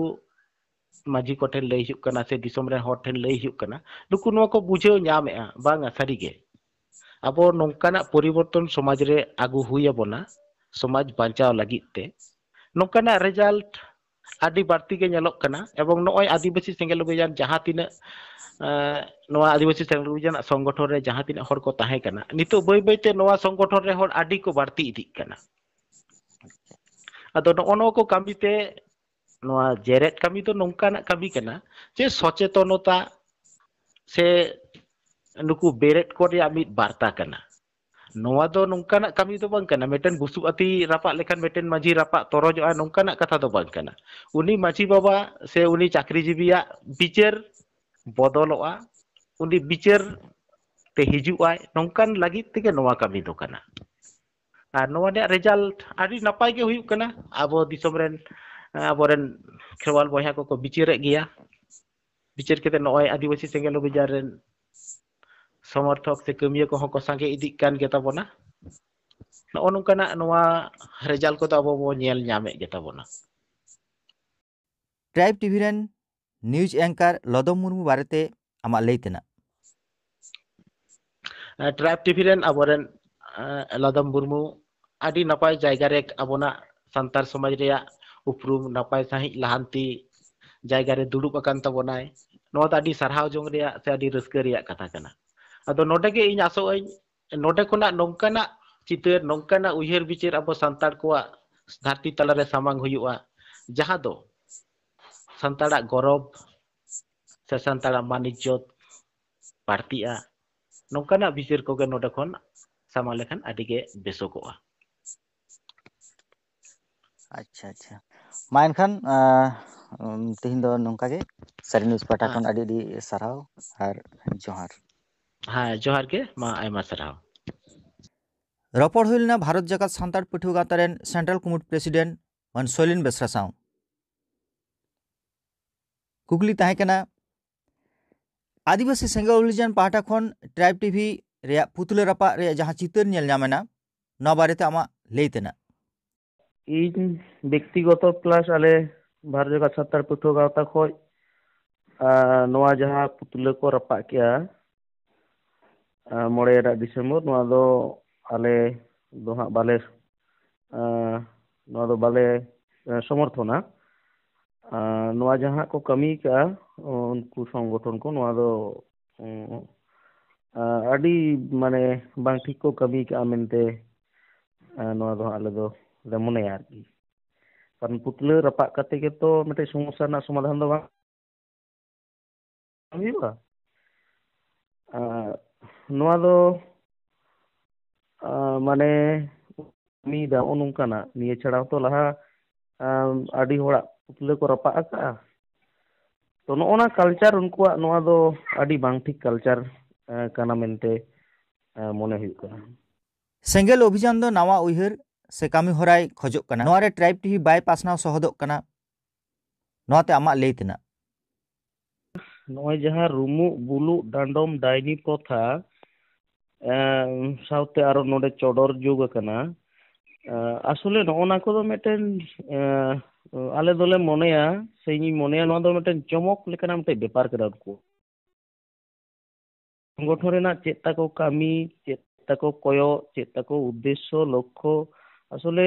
ᱢᱟᱹᱡᱷᱤ ᱠᱚᱴᱷᱮᱱ ᱞᱟᱹᱭ ᱦᱩᱭᱩᱜ ᱠᱟᱱᱟ ᱥᱮ ᱫᱤᱥᱚᱢ ᱨᱮᱱ ᱦᱚᱲ ᱴᱷᱮᱱ ᱞᱟᱹᱭ ᱦᱩᱭᱩᱜ ᱠᱟᱱᱟ, ᱱᱩᱠᱩ ᱱᱚᱣᱟ ᱠᱚ ᱵᱩᱡᱷᱟᱹᱣ ᱧᱟᱢᱮᱜᱼᱟ, ᱵᱟᱝᱟ ᱥᱟᱹᱨᱤᱜᱮ ᱟᱵᱚ ᱱᱚᱝᱠᱟᱱᱟᱜ ᱯᱚᱨᱤᱵᱚᱨᱛᱚᱱ ᱥᱚᱢᱟᱡᱽ ᱨᱮ ᱟᱹᱜᱩ ᱦᱩᱭ ᱟᱵᱚᱱᱟ, ᱥᱚᱢᱟᱡᱽ ᱵᱟᱧᱪᱟᱣ ᱞᱟᱹᱜᱤᱫ ᱛᱮ᱾ ᱱᱚᱝᱠᱟᱱᱟᱜ ᱨᱮᱡᱟᱞᱴ ᱟᱹᱰᱤ ᱵᱟᱹᱲᱛᱤ ᱜᱮ ᱧᱮᱞᱚᱜ ᱠᱟᱱᱟ᱾ ᱮᱵᱚᱝ ᱱᱚᱜᱼᱚᱭ ᱟᱹᱫᱤᱵᱟᱹᱥᱤ ᱥᱮᱸᱜᱮᱞ ᱚᱵᱷᱤᱡᱟᱱ ᱡᱟᱦᱟᱸ ᱛᱤᱱᱟᱹᱜ, ᱮᱸ, ᱱᱚᱣᱟ ᱟᱹᱫᱤᱵᱟᱹᱥᱤ ᱥᱮᱸᱜᱮᱞ ᱚᱵᱷᱤᱡᱟᱱᱟᱜ ᱥᱚᱝᱜᱚᱴᱷᱚᱱ ᱨᱮ ᱡᱟᱦᱟᱸ ᱛᱤᱱᱟᱹᱜ ᱦᱚᱲ ᱠᱚ ᱛᱟᱦᱮᱸ ᱠᱟᱱᱟ, ᱱᱤᱛᱚᱜ ᱵᱟᱹᱭ ᱵᱟᱹᱭᱛᱮ ᱱᱚᱣᱟ ᱥᱚᱝᱜᱚᱴᱷᱚᱱ ᱨᱮ ᱦᱚᱲ ᱟᱹᱰᱤ ᱠᱚ ᱵᱟᱹᱲᱛᱤ ᱤᱫᱤᱜ ᱠᱟᱱᱟ᱾ ᱟᱫᱚ ᱱᱚᱜᱼᱚ ᱱᱚᱣᱟ ᱠᱚ ᱠᱟᱹᱢᱤ ᱛᱮ, ᱱᱚᱣᱟ ᱡᱮᱨᱮᱫ ᱠᱟᱹᱢᱤ ᱫᱚ ᱱᱚᱝᱠᱟᱱᱟᱜ ᱠᱟᱹᱢᱤ ᱠᱟᱱᱟ ᱡᱮ ᱥᱚᱪᱮᱛᱚᱱᱚᱛᱟ ᱥᱮ ᱱᱩᱠᱩ ᱵᱮᱨᱮᱫ ᱠᱚ ᱨᱮᱭᱟᱜ ᱢᱤᱫ ᱵᱟᱨᱛᱟ ᱠᱟᱱᱟ᱾ ᱱᱚᱣᱟ ᱫᱚ ᱱᱚᱝᱠᱟᱱᱟᱜ ᱠᱟᱹᱢᱤ ᱫᱚ ᱵᱟᱝ ᱠᱟᱱᱟ, ᱢᱤᱫᱴᱮᱱ ᱵᱩᱥᱩᱵ ᱟᱹᱛᱤ ᱨᱟᱯᱟᱜ ᱞᱮᱠᱷᱟᱱ ᱢᱤᱫᱴᱮᱱ ᱢᱟᱹᱡᱷᱤ ᱨᱟᱯᱟᱜ ᱛᱚᱨᱚᱡᱚᱜᱼᱟ, ᱱᱚᱝᱠᱟᱱᱟᱜ ᱠᱟᱛᱷᱟ ᱫᱚ ᱵᱟᱝ ᱠᱟᱱᱟ᱾ ᱩᱱᱤ ᱢᱟᱹᱡᱷᱤ ᱵᱟᱵᱟ ᱥᱮ ᱩᱱᱤ ᱪᱟᱹᱠᱨᱤᱡᱤᱵᱤᱭᱟᱜ ᱵᱤᱪᱟᱹᱨ ᱵᱚᱫᱚᱞᱚᱜᱼᱟ, ᱩᱱᱤ ᱵᱤᱪᱟᱹᱨ ᱛᱮ ᱦᱤᱡᱩᱜ ᱟᱭ, ᱱᱚᱝᱠᱟᱱ ᱞᱟᱹᱜᱤᱫ ᱛᱮᱜᱮ ᱱᱚᱣᱟ ᱠᱟᱹᱢᱤ ᱫᱚ ᱠᱟᱱᱟ᱾ ᱟᱨ ᱱᱚᱣᱟ ᱨᱮᱭᱟᱜ ᱨᱮᱡᱟᱞᱴ ᱟᱹᱰᱤ ᱱᱟᱯᱟᱭ ᱜᱮ ᱦᱩᱭᱩᱜ ᱠᱟᱱᱟ᱾ ᱟᱵᱚ ᱫᱤᱥᱚᱢ ᱨᱮᱱ, ᱟᱵᱚᱨᱮᱱ ᱠᱷᱮᱨᱣᱟᱞ ᱵᱚᱭᱦᱟ ᱠᱚᱠᱚ ᱵᱤᱪᱟᱹᱨᱮᱫ ᱜᱮᱭᱟ᱾ ᱵᱤᱪᱟᱹᱨ ᱠᱟᱛᱮ ᱱᱚᱜᱼᱚᱭ ᱟᱹᱫᱤᱵᱟᱹᱥᱤ ᱥᱮᱸᱜᱮᱞ ᱚᱵᱷᱤᱡᱟᱱ ᱨᱮᱱ ᱥᱚᱢᱚᱨᱛᱷᱚᱠ ᱥᱮ ᱠᱟᱹᱢᱤᱭᱟᱹ ᱠᱚᱦᱚᱸ ᱠᱚ ᱥᱟᱸᱜᱮ ᱤᱫᱤᱜ ᱠᱟᱱ ᱜᱮᱛᱟ ᱵᱚᱱᱟ᱾ ᱱᱚᱜᱼᱚ ᱱᱚᱝᱠᱟᱱᱟᱜ ᱱᱚᱣᱟ ᱨᱮᱡᱟᱞᱴ ᱠᱚᱫᱚ ᱟᱵᱚ ᱵᱚ ᱧᱮᱞ ᱧᱟᱢᱮᱫ ᱜᱮ ᱛᱟᱵᱚᱱᱟ᱾ ᱴᱨᱟᱭᱤᱵᱽ ᱴᱤᱵᱷᱤ ᱨᱮᱱ ᱱᱤᱭᱩᱡᱽ ᱮᱝᱠᱟᱨ ᱞᱚᱫᱚᱢ ᱢᱩᱨᱢᱩ ᱵᱟᱨᱮᱛᱮ ᱟᱢᱟᱜ ᱞᱟᱹᱭ ᱛᱮᱱᱟᱜ? ᱴᱨᱟᱭᱤᱵᱽ ᱴᱤᱵᱷᱤ ᱨᱮᱱ ᱟᱵᱚᱨᱮᱱ ᱞᱚᱫᱚᱢ ᱢᱩᱨᱢᱩ ᱟᱹᱰᱤ ᱱᱟᱯᱟᱭ ᱡᱟᱭᱜᱟ ᱨᱮ ᱟᱵᱚᱱᱟᱜ ᱥᱟᱱᱛᱟᱲ ᱥᱚᱢᱟᱡᱽ ᱨᱮᱭᱟᱜ ᱩᱯᱨᱩᱢ ᱱᱟᱯᱟᱭ ᱥᱟᱺᱦᱤᱡ ᱞᱟᱦᱟᱱᱛᱤ ᱡᱟᱭᱜᱟ ᱨᱮ ᱫᱩᱲᱩᱵ ᱟᱠᱟᱱ ᱛᱟᱵᱚᱱᱟᱭ᱾ ᱱᱚᱣᱟ ᱫᱚ ᱟᱹᱰᱤ ᱥᱟᱨᱦᱟᱣ ᱡᱚᱝ ᱨᱮᱭᱟᱜ ᱥᱮ ᱟᱹᱰᱤ ᱨᱟᱹᱥᱠᱟᱹ ᱨᱮᱭᱟᱜ ᱠᱟᱛᱷᱟ ᱠᱟᱱᱟ᱾ ᱟᱫᱚ ᱱᱚᱰᱮ ᱜᱮ ᱤᱧ ᱟᱥᱚᱜ ᱟᱹᱧ, ᱱᱚᱰᱮ ᱠᱷᱚᱱᱟᱜ ᱱᱚᱝᱠᱟᱱᱟᱜ ᱪᱤᱛᱟᱹᱨ, ᱱᱚᱝᱠᱟᱱᱟᱜ ᱩᱭᱦᱟᱹᱨ ᱵᱤᱪᱟᱹᱨ ᱟᱵᱚ ᱥᱟᱱᱛᱟᱲ ᱠᱚᱣᱟᱜ ᱫᱷᱟᱹᱨᱛᱤ ᱛᱟᱞᱟᱨᱮ ᱥᱟᱢᱟᱝ ᱦᱩᱭᱩᱜᱼᱟ, ᱡᱟᱦᱟᱸ ᱫᱚ ᱥᱟᱱᱛᱟᱲᱟᱜ ᱜᱚᱨᱚᱵᱽ ᱥᱮ ᱥᱟᱱᱛᱟᱲᱟᱜ ᱢᱟᱹᱱ ᱤᱡᱽᱡᱚᱛ ᱵᱟᱹᱲᱛᱤᱜᱼᱟ᱾ ᱱᱚᱝᱠᱟᱱᱟᱜ ᱵᱤᱪᱟᱹᱨ ᱠᱚᱜᱮ ᱱᱚᱰᱮ ᱠᱷᱚᱱ ᱥᱟᱢᱟᱝ ᱞᱮᱠᱷᱟᱱ ᱟᱹᱰᱤ ᱜᱮ ᱵᱮᱥᱚᱜᱚᱜᱼᱟ᱾ ᱟᱪᱪᱷᱟ, ᱟᱪᱪᱷᱟ᱾ ᱢᱟ ᱮᱱᱠᱷᱟᱱ, ᱟᱸ, ᱩᱢ, ᱛᱮᱦᱮᱧ ᱫᱚ ᱱᱚᱝᱠᱟ ᱜᱮ᱾ ᱥᱟᱹᱨᱤ ᱱᱤᱭᱩᱡᱽ ᱯᱟᱦᱴᱟ ᱦᱮᱸ᱾ ᱠᱷᱚᱱ ᱟᱹᱰᱤ ᱟᱹᱰᱤ ᱥᱟᱨᱦᱟᱣ ᱟᱨ ᱡᱚᱦᱟᱨ᱾ ᱦᱮᱸ, ᱡᱚᱦᱟᱨ ᱜᱮ᱾ ᱢᱟ, ᱟᱭᱢᱟ ᱥᱟᱨᱦᱟᱣ᱾ ᱨᱚᱯᱚᱲ ᱦᱩᱭ ᱞᱮᱱᱟ ᱵᱷᱟᱨᱚᱛ ᱡᱟᱠᱟᱛ ᱥᱟᱱᱛᱟᱲ ᱯᱟᱹᱴᱷᱩᱣᱟᱹ ᱜᱟᱶᱛᱟ ᱨᱮᱱ ᱥᱮᱱᱴᱨᱟᱞ ᱠᱚᱢᱤᱴᱤ ᱯᱨᱮᱥᱤᱰᱮᱱᱴ ᱢᱟᱱ ᱥᱚᱭᱞᱤᱱ ᱵᱮᱥᱨᱟ ᱥᱟᱶ᱾ ᱠᱩᱠᱞᱤ ᱛᱟᱦᱮᱸ ᱠᱟᱱᱟ, ᱟᱹᱫᱤᱵᱟᱹᱥᱤ ᱥᱮᱸᱜᱮᱞ ᱚᱵᱷᱤᱡᱟᱱ ᱯᱟᱦᱴᱟ ᱠᱷᱚᱱ ᱴᱨᱟᱭᱤᱵᱽ ᱴᱤᱵᱷᱤ ᱨᱮᱭᱟᱜ ᱯᱩᱛᱞᱟᱹ ᱨᱟᱯᱟᱜ ᱨᱮᱭᱟᱜ ᱡᱟᱦᱟᱸ ᱪᱤᱛᱟᱹᱨ ᱧᱮᱞ ᱧᱟᱢ ᱮᱱᱟ, ᱱᱚᱣᱟ ᱵᱟᱨᱮᱛᱮ ᱟᱢᱟᱜ ᱞᱟᱹᱭ ᱛᱮᱱᱟᱜ? ᱤᱧ ᱵᱮᱠᱛᱤᱜᱚᱛᱚ ᱯᱞᱟᱥ ᱟᱞᱮ ᱵᱷᱟᱨᱚᱛ ᱡᱟᱠᱟᱛ ᱥᱟᱱᱛᱟᱲ ᱯᱟᱹᱴᱷᱩᱣᱟᱹ ᱜᱟᱶᱛᱟ ᱠᱷᱚᱡ, ᱟᱨ ᱱᱚᱣᱟ ᱡᱟᱦᱟᱸ ᱯᱩᱛᱞᱟᱹ ᱠᱚ ᱨᱟᱯᱟᱜ ᱠᱮᱜᱼᱟ, ᱟᱨ ᱢᱚᱬᱮ ᱨᱮᱱᱟᱜ ᱰᱤᱥᱮᱢᱵᱚᱨ, ᱱᱚᱣᱟ ᱫᱚ ᱟᱞᱮ ᱫᱚ ᱦᱟᱸᱜ ᱵᱟᱞᱮ, ᱟᱨ ᱱᱚᱣᱟ ᱫᱚ ᱵᱟᱞᱮ, ᱟᱨ ᱥᱚᱢᱚᱨᱛᱷᱚᱱᱟ᱾ ᱟᱨ ᱱᱚᱣᱟ ᱡᱟᱦᱟᱸ ᱠᱚ ᱠᱟᱹᱢᱤ ᱠᱟᱜᱼᱟ, ᱩᱱᱠᱩ ᱥᱚᱝᱜᱚᱴᱷᱚᱱ ᱠᱚ, ᱱᱚᱣᱟ ᱫᱚ, ᱟᱨ ᱟᱹᱰᱤ ᱢᱟᱱᱮ ᱵᱟᱝ ᱴᱷᱤᱠ ᱠᱚ ᱠᱟᱹᱢᱤ ᱠᱟᱜᱼᱟ ᱢᱮᱱᱛᱮ, ᱟᱨ ᱱᱚᱣᱟ ᱫᱚ ᱦᱟᱸᱜ ᱟᱞᱮ ᱫᱚ ᱞᱮ ᱢᱚᱱᱮᱭᱟ ᱟᱨᱠᱤ᱾ ᱠᱟᱨᱚᱱ ᱯᱩᱛᱞᱟᱹ ᱨᱟᱯᱟᱜ ᱠᱟᱛᱮ ᱜᱮᱛᱚ ᱢᱤᱫᱴᱮᱡ ᱥᱚᱢᱚᱥᱥᱟ ᱨᱮᱱᱟᱜ ᱥᱚᱢᱟᱫᱷᱟᱱ ᱫᱚ ᱵᱟᱝ ᱦᱩᱭᱩᱜᱼᱟ᱾ ᱟᱨ ᱱᱚᱣᱟ ᱫᱚ, ᱟᱨ ᱢᱟᱱᱮ ᱠᱟᱹᱢᱤᱭᱮᱫᱟ ᱱᱚᱜᱼᱚ ᱱᱚᱝᱠᱟᱱᱟᱜ᱾ ᱱᱤᱭᱟᱹ ᱪᱷᱟᱲᱟ ᱦᱚᱸᱛᱚ ᱞᱟᱦᱟ, ᱟᱢ, ᱟᱹᱰᱤ ᱦᱚᱲᱟᱜ ᱯᱩᱛᱞᱟᱹ ᱠᱚ ᱨᱟᱯᱟᱜ ᱟᱠᱟᱜᱼᱟ᱾ ᱛᱚ ᱱᱚᱜᱼᱚ ᱱᱟ ᱠᱟᱞᱪᱟᱨ ᱩᱱᱠᱩᱣᱟᱜ, ᱱᱚᱣᱟ ᱫᱚ ᱟᱹᱰᱤ ᱵᱟᱝ ᱴᱷᱤᱠ ᱠᱟᱞᱪᱟᱨ, ᱮ, ᱠᱟᱱᱟ ᱢᱮᱱᱛᱮ, ᱮ, ᱢᱚᱱᱮ ᱦᱩᱭᱩᱜ ᱠᱟᱱᱟ᱾ ᱥᱮᱸᱜᱮᱞ ᱚᱵᱷᱤᱡᱟᱱ ᱫᱚ ᱱᱟᱣᱟ ᱩᱭᱦᱟᱹᱨ ᱥᱮ ᱠᱟᱹᱢᱤ ᱦᱚᱨᱟᱭ ᱠᱷᱚᱡᱚᱜ ᱠᱟᱱᱟ᱾ ᱱᱚᱣᱟ ᱨᱮ ᱴᱨᱟᱭᱤᱵᱽ ᱴᱤᱵᱷᱤ ᱵᱟᱭ ᱯᱟᱥᱱᱟᱣ ᱥᱚᱦᱚᱫᱚᱜ ᱠᱟᱱᱟ᱾ ᱱᱚᱣᱟ ᱛᱮ ᱟᱢᱟᱜ ᱞᱟᱹᱭ ᱛᱮᱱᱟᱜ? ᱱᱚᱜᱼᱚᱭ ᱡᱟᱦᱟᱸ ᱨᱩᱢᱩᱜ, ᱵᱩᱞᱩᱜ, ᱰᱟᱸᱰᱚᱢ, ᱰᱟᱭᱱᱤ ᱯᱨᱚᱛᱷᱟ, ᱮᱸ, ᱥᱟᱶᱛᱮ ᱟᱨᱚ ᱱᱚᱰᱮ ᱪᱚᱰᱚᱨ ᱡᱩᱜᱽ ᱟᱠᱟᱱᱟ᱾ ᱮᱸ, ᱟᱥᱚᱞᱮ ᱱᱚᱜᱼᱚ ᱱᱟ ᱠᱚᱫᱚ ᱢᱤᱫᱴᱮᱱ, ᱮᱸ, ᱟᱞᱮ ᱫᱚᱞᱮ ᱢᱚᱱᱮᱭᱟ, ᱥᱮ ᱤᱧᱤᱧ ᱢᱚᱱᱮᱭᱟ, ᱱᱚᱣᱟ ᱫᱚ ᱢᱤᱫᱴᱮᱱ ᱪᱚᱢᱚᱠ ᱞᱮᱠᱟᱱᱟᱜ ᱢᱤᱫᱴᱮᱱ ᱵᱮᱯᱟᱨ ᱠᱟᱱᱟ᱾ ᱩᱱᱠᱩ ᱥᱚᱝᱜᱚᱴᱷᱚᱱ ᱨᱮᱱᱟᱜ ᱪᱮᱫ ᱛᱟᱠᱚ ᱠᱟᱹᱢᱤ, ᱪᱮᱫ ᱛᱟᱠᱚ ᱠᱚᱭᱚᱜ, ᱪᱮᱫ ᱛᱟᱠᱚ ᱩᱫᱽᱫᱮᱥᱥᱚ, ᱞᱚᱠᱠᱷᱚ, ᱟᱥᱚᱞᱮ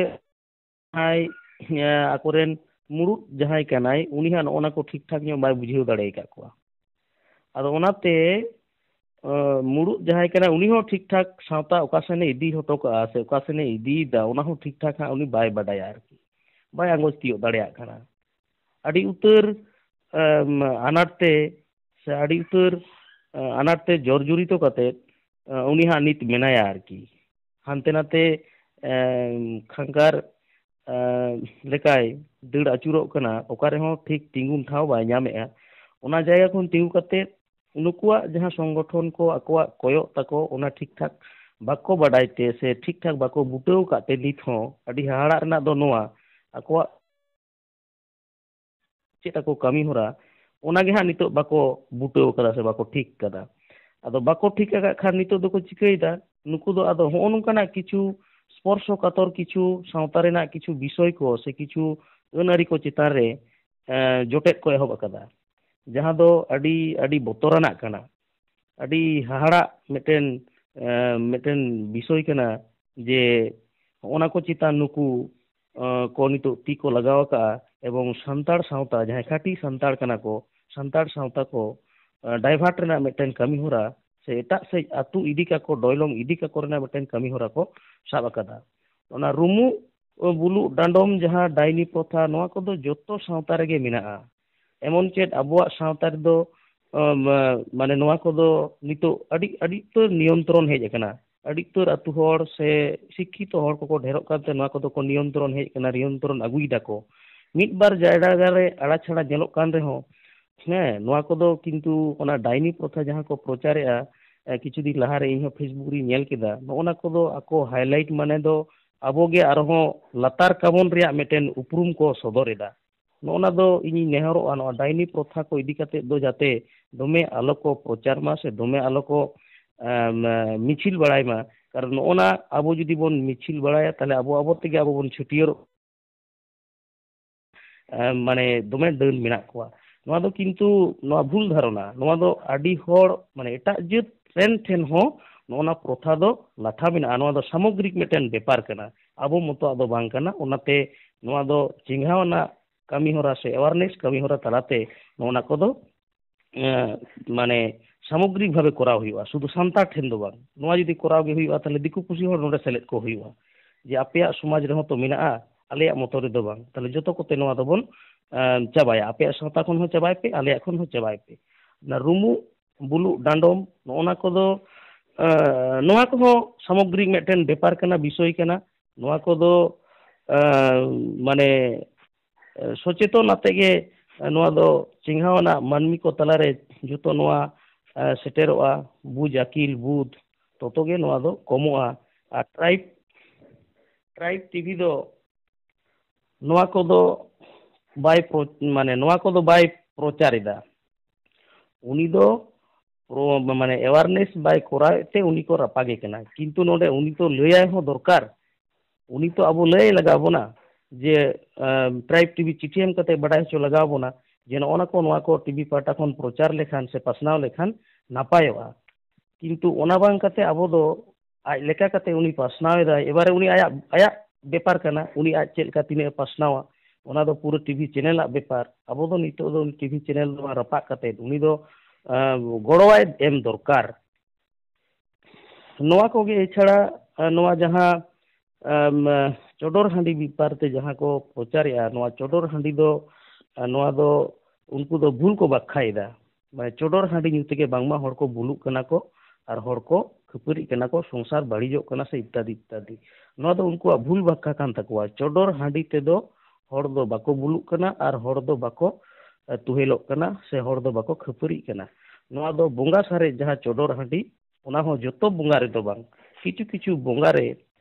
ᱡᱟᱦᱟᱸᱭ, ᱮᱸ, ᱟᱠᱚᱨᱮᱱ ᱢᱩᱲᱩᱫ ᱡᱟᱦᱟᱸᱭ ᱠᱟᱱᱟᱭ, ᱩᱱᱤ ᱦᱟᱸᱜ ᱱᱚᱜᱼᱚ ᱱᱟ ᱠᱚ ᱴᱷᱤᱠ ᱴᱷᱟᱠ ᱧᱚᱜ ᱵᱟᱭ ᱵᱩᱡᱷᱟᱹᱣ ᱫᱟᱲᱮ ᱟᱠᱟᱫ ᱠᱚᱣᱟ᱾ ᱟᱫᱚ ᱚᱱᱟᱛᱮ, ᱮᱸ, ᱢᱩᱲᱩᱫ ᱡᱟᱦᱟᱸᱭ ᱠᱟᱱᱟᱭ, ᱩᱱᱤ ᱦᱚᱸ ᱴᱷᱤᱠ ᱴᱷᱟᱠ ᱥᱟᱶᱛᱟ ᱚᱠᱟ ᱥᱮᱱᱮ ᱤᱫᱤ ᱦᱚᱴᱚ ᱠᱟᱜᱼᱟ ᱥᱮ ᱚᱠᱟ ᱥᱮᱱᱮ ᱤᱫᱤᱭᱮᱫᱟ, ᱚᱱᱟ ᱦᱚᱸ ᱴᱷᱤᱠ ᱴᱷᱟᱠ ᱦᱟᱸᱜ ᱩᱱᱤ ᱵᱟᱭ ᱵᱟᱰᱟᱭᱟ ᱟᱨᱠᱤ, ᱵᱟᱭ ᱟᱸᱜᱚᱪ ᱛᱤᱭᱳᱜ ᱫᱟᱲᱮᱭᱟᱜ ᱠᱟᱱᱟ᱾ ᱟᱹᱰᱤ ᱩᱛᱟᱹᱨ, ᱮᱸ, ᱟᱱᱟᱴ ᱛᱮ ᱥᱮ ᱟᱹᱰᱤ ᱩᱛᱟᱹᱨ, ᱮᱸ, ᱟᱱᱟᱴ ᱛᱮ ᱡᱚᱨᱡᱚᱨᱤᱛᱚ ᱠᱟᱛᱮᱫ, ᱮᱸ, ᱩᱱᱤ ᱦᱟᱸᱜ ᱱᱤᱛ ᱢᱮᱱᱟᱭᱟ ᱟᱨᱠᱤ᱾ ᱦᱟᱱᱛᱮ ᱱᱟᱛᱮ, ᱮᱸ, ᱠᱷᱟᱝᱠᱟᱨ, ᱮᱸ, ᱞᱮᱠᱟᱭ ᱫᱟᱹᱲ ᱟᱹᱪᱩᱨᱚᱜ ᱠᱟᱱᱟ, ᱚᱠᱟ ᱨᱮᱦᱚᱸ ᱴᱷᱤᱠ ᱛᱤᱸᱜᱩᱱ ᱴᱷᱟᱶ ᱵᱟᱭ ᱧᱟᱢᱮᱜᱼᱟ᱾ ᱚᱱᱟ ᱡᱟᱭᱜᱟ ᱠᱷᱚᱱ ᱛᱤᱸᱜᱩ ᱠᱟᱛᱮᱫ ᱱᱩᱠᱩᱣᱟᱜ ᱡᱟᱦᱟᱸ ᱥᱚᱝᱜᱚᱴᱷᱚᱱ ᱠᱚ ᱟᱠᱚᱣᱟᱜ ᱠᱚᱭᱚᱜ ᱛᱟᱠᱚ, ᱚᱱᱟ ᱴᱷᱤᱠ ᱴᱷᱟᱠ ᱵᱟᱠᱚ ᱵᱟᱰᱟᱭ ᱛᱮ ᱥᱮ ᱴᱷᱤᱠ ᱴᱷᱟᱠ ᱵᱟᱠᱚ ᱵᱩᱴᱟᱹᱣ ᱟᱠᱟᱫ ᱛᱮ ᱱᱤᱛ ᱦᱚᱸ ᱟᱹᱰᱤ ᱦᱟᱦᱟᱲᱟᱜ ᱨᱮᱱᱟᱜ ᱫᱚ ᱱᱚᱣᱟ, ᱟᱠᱚᱣᱟᱜ ᱪᱮᱫ ᱟᱠᱚ ᱠᱟᱹᱢᱤ ᱦᱚᱨᱟ, ᱚᱱᱟ ᱜᱮ ᱦᱟᱸᱜ ᱱᱤᱛᱚᱜ ᱵᱟᱠᱚ ᱵᱩᱴᱟᱹᱣ ᱠᱟᱫᱟ ᱥᱮ ᱵᱟᱠᱚ ᱴᱷᱤᱠ ᱠᱟᱫᱟ᱾ ᱟᱫᱚ ᱵᱟᱠᱚ ᱴᱷᱤᱠ ᱟᱠᱟᱫ ᱠᱷᱟᱱ ᱱᱤᱛᱚᱜ ᱫᱚᱠᱚ ᱪᱤᱠᱟᱹᱭᱮᱫᱟ? ᱱᱩᱠᱩ ᱫᱚ ᱟᱫᱚ ᱦᱚᱸᱜᱼᱚ ᱱᱚᱝᱠᱟᱱᱟᱜ ᱠᱤᱪᱷᱩ ᱥᱯᱚᱨᱥᱚ ᱠᱟᱛᱚᱨ ᱠᱤᱪᱷᱩ ᱥᱟᱶᱛᱟ ᱨᱮᱱᱟᱜ ᱠᱤᱪᱷᱩ ᱵᱤᱥᱚᱭ ᱠᱚ ᱥᱮ ᱠᱤᱪᱷᱩ ᱟᱹᱱ ᱟᱹᱨᱤ ᱠᱚ ᱪᱮᱛᱟᱱ ᱨᱮ, ᱮᱸ, ᱡᱚᱴᱮᱫ ᱠᱚ ᱮᱦᱚᱵ ᱟᱠᱟᱫᱟ, ᱡᱟᱦᱟᱸ ᱫᱚ ᱟᱹᱰᱤ, ᱟᱹᱰᱤ ᱵᱚᱛᱚᱨᱟᱱᱟᱜ ᱠᱟᱱᱟ᱾ ᱟᱹᱰᱤ ᱦᱟᱦᱟᱲᱟᱜ ᱢᱤᱫᱴᱮᱱ, ᱮᱸ, ᱢᱤᱫᱴᱮᱱ ᱵᱤᱥᱚᱭ ᱠᱟᱱᱟ ᱡᱮ ᱦᱚᱸᱜᱼᱚ ᱱᱟ ᱠᱚ ᱪᱮᱛᱟᱱ ᱱᱩᱠᱩ, ᱮᱸ, ᱠᱚ ᱱᱤᱛᱚᱜ ᱛᱤ ᱠᱚ ᱞᱟᱜᱟᱣ ᱟᱠᱟᱫᱼᱟ, ᱮᱵᱚᱝ ᱥᱟᱱᱛᱟᱲ ᱥᱟᱶᱛᱟ, ᱡᱟᱦᱟᱸᱭ ᱠᱷᱟᱹᱴᱤ ᱥᱟᱱᱛᱟᱲ ᱠᱟᱱᱟ ᱠᱚ, ᱥᱟᱱᱛᱟᱲ ᱥᱟᱶᱛᱟ ᱠᱚ, ᱮᱸ, divert ᱨᱮᱱᱟᱜ ᱢᱤᱫᱴᱮᱱ ᱠᱟᱹᱢᱤ ᱦᱚᱨᱟ ᱥᱮ ᱮᱴᱟᱜ ᱥᱮᱫ ᱟᱹᱛᱩ ᱤᱫᱤ ᱠᱟᱠᱚ, ᱰᱚᱭᱞᱚᱝ ᱤᱫᱤ ᱠᱟᱠᱚ ᱨᱮᱱᱟᱜ ᱢᱤᱫᱴᱮᱱ ᱠᱟᱹᱢᱤ ᱦᱚᱨᱟ ᱠᱚ ᱥᱟᱵ ᱟᱠᱟᱫᱟ᱾ ᱚᱱᱟ ᱨᱩᱢᱩᱜ, ᱵᱩᱞᱩᱜ, ᱰᱟᱸᱰᱚᱢ ᱡᱟᱦᱟᱸ ᱰᱟᱭᱱᱤ ᱯᱨᱚᱛᱷᱟ, ᱱᱚᱣᱟ ᱠᱚᱫᱚ ᱡᱚᱛᱚ ᱥᱟᱶᱛᱟ ᱨᱮᱜᱮ ᱢᱮᱱᱟᱜᱼᱟ᱾ ᱮᱢᱚᱱ ᱪᱮᱫ ᱟᱵᱚᱣᱟᱜ ᱥᱟᱶᱛᱟ ᱨᱮᱫᱚ, ᱟᱸ, ᱢᱟ-, ᱢᱟᱱᱮ ᱱᱚᱣᱟ ᱠᱚᱫᱚ ᱱᱤᱛᱚᱜ ᱟᱹᱰᱤ, ᱟᱹᱰᱤ ᱩᱛᱟᱹᱨ ᱱᱤᱭᱚᱱᱛᱨᱚᱱ ᱦᱮᱡ ᱟᱠᱟᱱᱟ᱾ ᱟᱹᱰᱤ ᱩᱛᱟᱹᱨ ᱟᱹᱛᱩ ᱦᱚᱲ ᱥᱮ ᱥᱤᱠᱠᱷᱤᱛᱚ ᱦᱚᱲ ᱠᱚᱠᱚ ᱰᱷᱮᱨᱚᱜ ᱠᱟᱱᱛᱮ ᱱᱚᱣᱟ ᱠᱚᱫᱚ ᱠᱚ ᱱᱤᱭᱚᱱᱛᱨᱚᱱ ᱦᱮᱡ ᱟᱠᱟᱱᱟ, ᱱᱤᱭᱚᱱᱛᱨᱚᱱ ᱟᱹᱜᱩᱭ ᱫᱟᱠᱚ᱾ ᱢᱤᱫ ᱵᱟᱨ ᱡᱟᱭᱜᱟ ᱨᱮ ᱟᱲᱟᱪᱷᱟᱲᱟ ᱧᱮᱞᱚᱜ ᱠᱟᱱ ᱨᱮᱦᱚᱸ, ᱦᱮᱸ, ᱱᱚᱣᱟ ᱠᱚᱫᱚ ᱠᱤᱱᱛᱩ ᱚᱱᱟ ᱰᱟᱭᱱᱤ ᱯᱨᱚᱛᱷᱟ ᱡᱟᱦᱟᱸ ᱠᱚ ᱯᱨᱚᱪᱟᱨᱮᱜᱼᱟ, ᱮ, ᱠᱤᱪᱷᱩ ᱫᱤᱱ ᱞᱟᱦᱟᱨᱮ ᱤᱧᱦᱚᱸ Facebook ᱨᱤᱧ ᱧᱮᱞ ᱠᱮᱫᱟ, ᱱᱚᱜᱼᱚ ᱱᱟ ᱠᱚᱫᱚ ᱟᱠᱚ highlight ᱢᱟᱱᱮ ᱫᱚ ᱟᱵᱚᱜᱮ ᱟᱨᱦᱚᱸ ᱞᱟᱛᱟᱨ ᱠᱟᱵᱚᱱ ᱨᱮᱭᱟᱜ ᱢᱤᱫᱴᱮᱱ ᱩᱯᱨᱩᱢ ᱠᱚ ᱥᱚᱫᱚᱨ ᱮᱫᱟ᱾ ᱱᱚᱜᱼᱚ ᱱᱟ ᱫᱚ ᱤᱧᱤᱧ ᱱᱮᱦᱚᱨᱚᱜᱼᱟ, ᱱᱚᱣᱟ ᱰᱟᱭᱱᱤ ᱯᱨᱚᱛᱷᱟ ᱠᱚ ᱤᱫᱤ ᱠᱟᱛᱮᱫ ᱫᱚ ᱡᱟᱛᱮ ᱫᱚᱢᱮ ᱟᱞᱚ ᱠᱚ ᱯᱨᱚᱪᱟᱨ ᱢᱟ ᱥᱮ ᱫᱚᱢᱮ ᱟᱞᱚ ᱠᱚ, ᱮᱢ, ᱢᱤᱪᱷᱤᱞ ᱵᱟᱲᱟᱭ ᱢᱟ᱾ ᱠᱟᱨᱚᱱ ᱱᱚᱜᱼᱚ ᱱᱟ ᱟᱵᱚ ᱡᱩᱫᱤ ᱵᱚᱱ ᱢᱤᱪᱷᱤᱞ ᱵᱟᱲᱟᱭᱟ, ᱛᱟᱦᱞᱮ ᱟᱵᱚ ᱟᱵᱚ ᱛᱮᱜᱮ ᱟᱵᱚ ᱵᱚᱱ ᱪᱷᱟᱹᱴᱭᱟᱹᱨᱚᱜ, ᱮᱢ, ᱢᱟᱱᱮ ᱫᱚᱢᱮ ᱰᱟᱹᱱ ᱢᱮᱱᱟᱜ ᱠᱚᱣᱟ᱾ ᱱᱚᱣᱟ ᱫᱚ ᱠᱤᱱᱛᱩ ᱱᱚᱣᱟ ᱵᱷᱩᱞ ᱫᱷᱟᱨᱚᱱᱟ᱾ ᱱᱚᱣᱟ ᱫᱚ ᱟᱹᱰᱤ ᱦᱚᱲ, ᱢᱟᱱᱮ ᱮᱴᱟᱜ ᱡᱟᱹᱛ ᱨᱮᱱ ᱴᱷᱮᱱ ᱦᱚᱸ ᱱᱚᱜᱼᱚ ᱱᱟ ᱯᱨᱚᱛᱷᱟ ᱫᱚ ᱞᱟᱴᱷᱟ ᱢᱮᱱᱟᱜᱼᱟ᱾ ᱱᱚᱣᱟ ᱫᱚ ᱥᱟᱢᱚᱜᱽᱨᱤᱠ ᱢᱤᱫᱴᱮᱱ ᱵᱮᱯᱟᱨ ᱠᱟᱱᱟ, ᱟᱵᱚ ᱢᱚᱛᱚᱣᱟᱜ ᱫᱚ ᱵᱟᱝ ᱠᱟᱱᱟ᱾ ᱚᱱᱟᱛᱮ ᱱᱚᱣᱟ ᱫᱚ ᱪᱮᱸᱜᱷᱟᱣ ᱟᱱᱟᱜ ᱠᱟᱹᱢᱤ ᱦᱚᱨᱟ ᱥᱮ awareness ᱠᱟᱹᱢᱤ ᱦᱚᱨᱟ ᱛᱟᱞᱟᱛᱮ ᱱᱚᱜᱼᱚ ᱱᱟ ᱠᱚᱫᱚ, ᱮᱸ, ᱢᱟᱱᱮ ᱥᱟᱢᱚᱜᱽᱨᱤᱠ ᱵᱷᱟᱵᱮ ᱠᱚᱨᱟᱣ ᱦᱩᱭᱩᱜᱼᱟ, ᱥᱩᱫᱷᱩ ᱥᱟᱱᱛᱟᱲ ᱴᱷᱮᱱ ᱫᱚ ᱵᱟᱝ᱾ ᱱᱚᱣᱟ ᱡᱩᱫᱤ ᱠᱚᱨᱟᱣ ᱜᱮ ᱦᱩᱭᱩᱜᱼᱟ, ᱛᱟᱦᱞᱮ ᱫᱤᱠᱩ ᱯᱩᱥᱤ ᱦᱚᱲ ᱱᱚᱰᱮ ᱥᱮᱞᱮᱫ ᱠᱚ ᱦᱩᱭᱩᱜᱼᱟ, ᱡᱮ ᱟᱯᱮᱭᱟᱜ ᱥᱚᱢᱟᱡᱽ ᱨᱮᱦᱚᱸ ᱛᱚ ᱢᱮᱱᱟᱜᱼᱟ, ᱟᱞᱮᱭᱟᱜ ᱢᱚᱛᱚ ᱨᱮᱫᱚ ᱵᱟᱝ᱾ ᱛᱟᱦᱞᱮ ᱡᱚᱛᱚ ᱠᱚᱛᱮ ᱱᱚᱣᱟ ᱫᱚᱵᱚᱱ, ᱮᱸ, ᱪᱟᱵᱟᱭᱟ, ᱟᱯᱮᱭᱟᱜ ᱥᱟᱶᱛᱟ ᱠᱷᱚᱱ ᱦᱚᱸ ᱪᱟᱵᱟᱭ ᱯᱮ, ᱟᱞᱮᱭᱟᱜ ᱠᱷᱚᱱ ᱦᱚᱸ ᱪᱟᱵᱟᱭ ᱯᱮ᱾ ᱚᱱᱟ ᱨᱩᱢᱩᱜ, ᱵᱩᱞᱩᱜ, ᱰᱟᱸᱰᱚᱢ, ᱱᱚᱜᱼᱚ ᱱᱟ ᱠᱚᱫᱚ, ᱮᱸ, ᱱᱚᱣᱟ ᱠᱚᱦᱚᱸ ᱥᱟᱢᱚᱜᱽᱨᱤᱠ ᱢᱤᱫᱴᱮᱱ ᱵᱮᱯᱟᱨ ᱠᱟᱱᱟ, ᱵᱤᱥᱚᱭ ᱠᱟᱱᱟ᱾ ᱱᱚᱣᱟ ᱠᱚᱫᱚ, ᱮᱸ, ᱢᱟᱱᱮ ᱥᱚᱪᱮᱛᱚᱱ ᱟᱛᱮ ᱜᱮ ᱱᱚᱣᱟ ᱫᱚ ᱪᱮᱸᱜᱷᱟᱣ ᱟᱱᱟᱜ ᱢᱟᱹᱱᱢᱤ ᱠᱚ ᱛᱟᱞᱟᱨᱮ ᱡᱚᱛᱚ ᱱᱚᱣᱟ, ᱮ, ᱥᱮᱴᱮᱨᱚᱜᱼᱟ, ᱵᱩᱡᱽ ᱟᱹᱠᱤᱞ ᱵᱩᱫᱽ, ᱛᱚᱛᱚ ᱜᱮ ᱱᱚᱣᱟ ᱫᱚ ᱠᱚᱢᱚᱜᱼᱟ᱾ ᱟᱨ ᱴᱨᱟᱭᱤᱵᱽ, ᱴᱨᱟᱭᱤᱵᱽ ᱴᱤᱵᱷᱤ ᱫᱚ ᱱᱚᱣᱟ ᱠᱚᱫᱚ ᱵᱟᱭ ᱯᱨᱚ-, ᱢᱟᱱᱮ ᱱᱚᱣᱟ ᱠᱚᱫᱚ ᱵᱟᱭ ᱯᱨᱚᱪᱟᱨ ᱮᱫᱟ᱾ ᱩᱱᱤ ᱫᱚ ᱯᱨᱚ-, ᱢᱟᱱᱮ awareness ᱵᱟᱭ ᱠᱚᱨᱟᱣᱮᱫ ᱛᱮ ᱩᱱᱤ ᱠᱚ ᱨᱟᱯᱟᱜᱮ ᱠᱟᱱᱟ᱾ ᱠᱤᱱᱛᱩ ᱱᱚᱰᱮ ᱩᱱᱤ ᱛᱚ ᱞᱟᱹᱭᱟᱭ ᱦᱚᱸ ᱫᱚᱨᱠᱟᱨ, ᱩᱱᱤ ᱛᱚ ᱟᱵᱚ ᱞᱟᱹᱭ ᱞᱟᱜᱟᱣ ᱵᱚᱱᱟ ᱡᱮ, ᱮᱢ, ᱴᱨᱟᱭᱤᱵᱽ ᱴᱤᱵᱷᱤ ᱪᱤᱴᱷᱤ ᱮᱢ ᱠᱟᱛᱮ ᱵᱟᱰᱟᱭ ᱦᱚᱪᱚ ᱞᱟᱜᱟᱣ ᱵᱚᱱᱟ ᱡᱮ ᱱᱚᱜᱼᱚ ᱱᱟ ᱠᱚ, ᱱᱚᱣᱟ ᱠᱚ ᱴᱤᱵᱷᱤ ᱯᱟᱦᱴᱟ ᱠᱷᱚᱱ ᱯᱨᱚᱪᱟᱨ ᱞᱮᱠᱷᱟᱱ ᱥᱮ ᱯᱟᱥᱱᱟᱣ ᱞᱮᱠᱷᱟᱱ ᱱᱟᱯᱟᱭᱚᱜᱼᱟ᱾ ᱠᱤᱱᱛᱩ ᱚᱱᱟ ᱵᱟᱝ ᱠᱟᱛᱮ ᱟᱵᱚ ᱫᱚ ᱟᱡ ᱞᱮᱠᱟ ᱠᱟᱛᱮ ᱩᱱᱤ ᱯᱟᱥᱱᱟᱣ ᱮᱫᱟᱭ᱾ ᱮᱵᱟᱨᱮ ᱩᱱᱤ ᱟᱭᱟᱜ, ᱟᱭᱟᱜ ᱵᱮᱯᱟᱨ ᱠᱟᱱᱟ, ᱩᱱᱤ ᱟᱡ ᱪᱮᱫ ᱞᱮᱠᱟ ᱛᱤᱱᱟᱹᱜ ᱮ ᱯᱟᱥᱱᱟᱣᱟ, ᱚᱱᱟ ᱫᱚ ᱯᱩᱨᱟᱹ ᱴᱤᱵᱷᱤ ᱪᱮᱱᱮᱞᱟᱜ ᱵᱮᱯᱟᱨ᱾ ᱟᱵᱚ ᱫᱚ ᱱᱤᱛᱚᱜ ᱫᱚ ᱩᱱᱤ ᱴᱤᱵᱷᱤ ᱪᱮᱱᱮᱞ ᱫᱚ ᱨᱟᱯᱟᱜ ᱠᱟᱛᱮ ᱩᱱᱤ ᱫᱚ, ᱮᱸ, ᱜᱚᱲᱚᱣᱟᱭ ᱮᱢ ᱫᱚᱨᱠᱟᱨ᱾ ᱱᱚᱣᱟ ᱠᱚᱜᱮ ᱮᱪᱷᱟᱲᱟ, ᱮᱸ, ᱱᱚᱣᱟ ᱡᱟᱦᱟᱸ, ᱮᱢ, ᱪᱚᱰᱚᱨ ᱦᱟᱺᱰᱤ ᱵᱮᱯᱟᱨ ᱛᱮ ᱡᱟᱦᱟᱸ ᱠᱚ ᱯᱨᱚᱪᱟᱨᱮᱜᱼᱟ, ᱱᱚᱣᱟ ᱪᱚᱰᱚᱨ ᱦᱟᱺᱰᱤ ᱫᱚ, ᱮᱸ, ᱱᱚᱣᱟ ᱫᱚ ᱩᱱᱠᱩ ᱫᱚ ᱵᱷᱩᱞ ᱠᱚ ᱵᱟᱠᱷᱟᱭᱮᱫᱟ᱾ ᱢᱟᱱᱮ ᱪᱚᱰᱚᱨ ᱦᱟᱺᱰᱤ ᱧᱩ ᱛᱮᱜᱮ ᱵᱟᱝᱢᱟ ᱦᱚᱲ ᱠᱚ ᱵᱩᱞᱩᱜ ᱠᱟᱱᱟ ᱠᱚ ᱟᱨ ᱦᱚᱲ ᱠᱚ ᱠᱷᱟᱹᱯᱟᱹᱨᱤᱜ ᱠᱟᱱᱟ ᱠᱚ, ᱥᱚᱝᱥᱟᱨ ᱵᱟᱹᱲᱤᱡᱚᱜ ᱠᱟᱱᱟ ᱥᱮ ᱤᱛᱛᱟᱫᱤ ᱤᱛᱛᱟᱫᱤ᱾ ᱱᱚᱣᱟ ᱫᱚ ᱩᱱᱠᱩᱣᱟᱜ ᱵᱷᱩᱞ ᱵᱟᱠᱷᱟ ᱠᱟᱱ ᱛᱟᱠᱚᱣᱟ᱾ ᱪᱚᱰᱚᱨ ᱦᱟᱺᱰᱤ ᱛᱮᱫᱚ ᱦᱚᱲ ᱫᱚ ᱵᱟᱠᱚ ᱵᱩᱞᱩᱜ ᱠᱟᱱᱟ ᱟᱨ ᱦᱚᱲ ᱫᱚ ᱵᱟᱠᱚ, ᱮ, ᱛᱩᱦᱮᱞᱚᱜ ᱠᱟᱱᱟ ᱥᱮ ᱦᱚᱲ ᱫᱚ ᱵᱟᱠᱚ ᱠᱷᱟᱹᱯᱟᱹᱨᱤᱜ ᱠᱟᱱᱟ᱾ ᱱᱚᱣᱟ ᱫᱚ ᱵᱚᱸᱜᱟ ᱥᱟᱨᱮᱡ ᱡᱟᱦᱟᱸ ᱪᱚᱰᱚᱨ ᱦᱟᱺᱰᱤ, ᱚᱱᱟ ᱦᱚᱸ ᱡᱚᱛᱚ ᱵᱚᱸᱜᱟ ᱨᱮᱫᱚ ᱵᱟᱝ, ᱠᱤᱪᱷᱩ ᱠᱤᱪᱷᱩ ᱵᱚᱸᱜᱟ ᱨᱮ,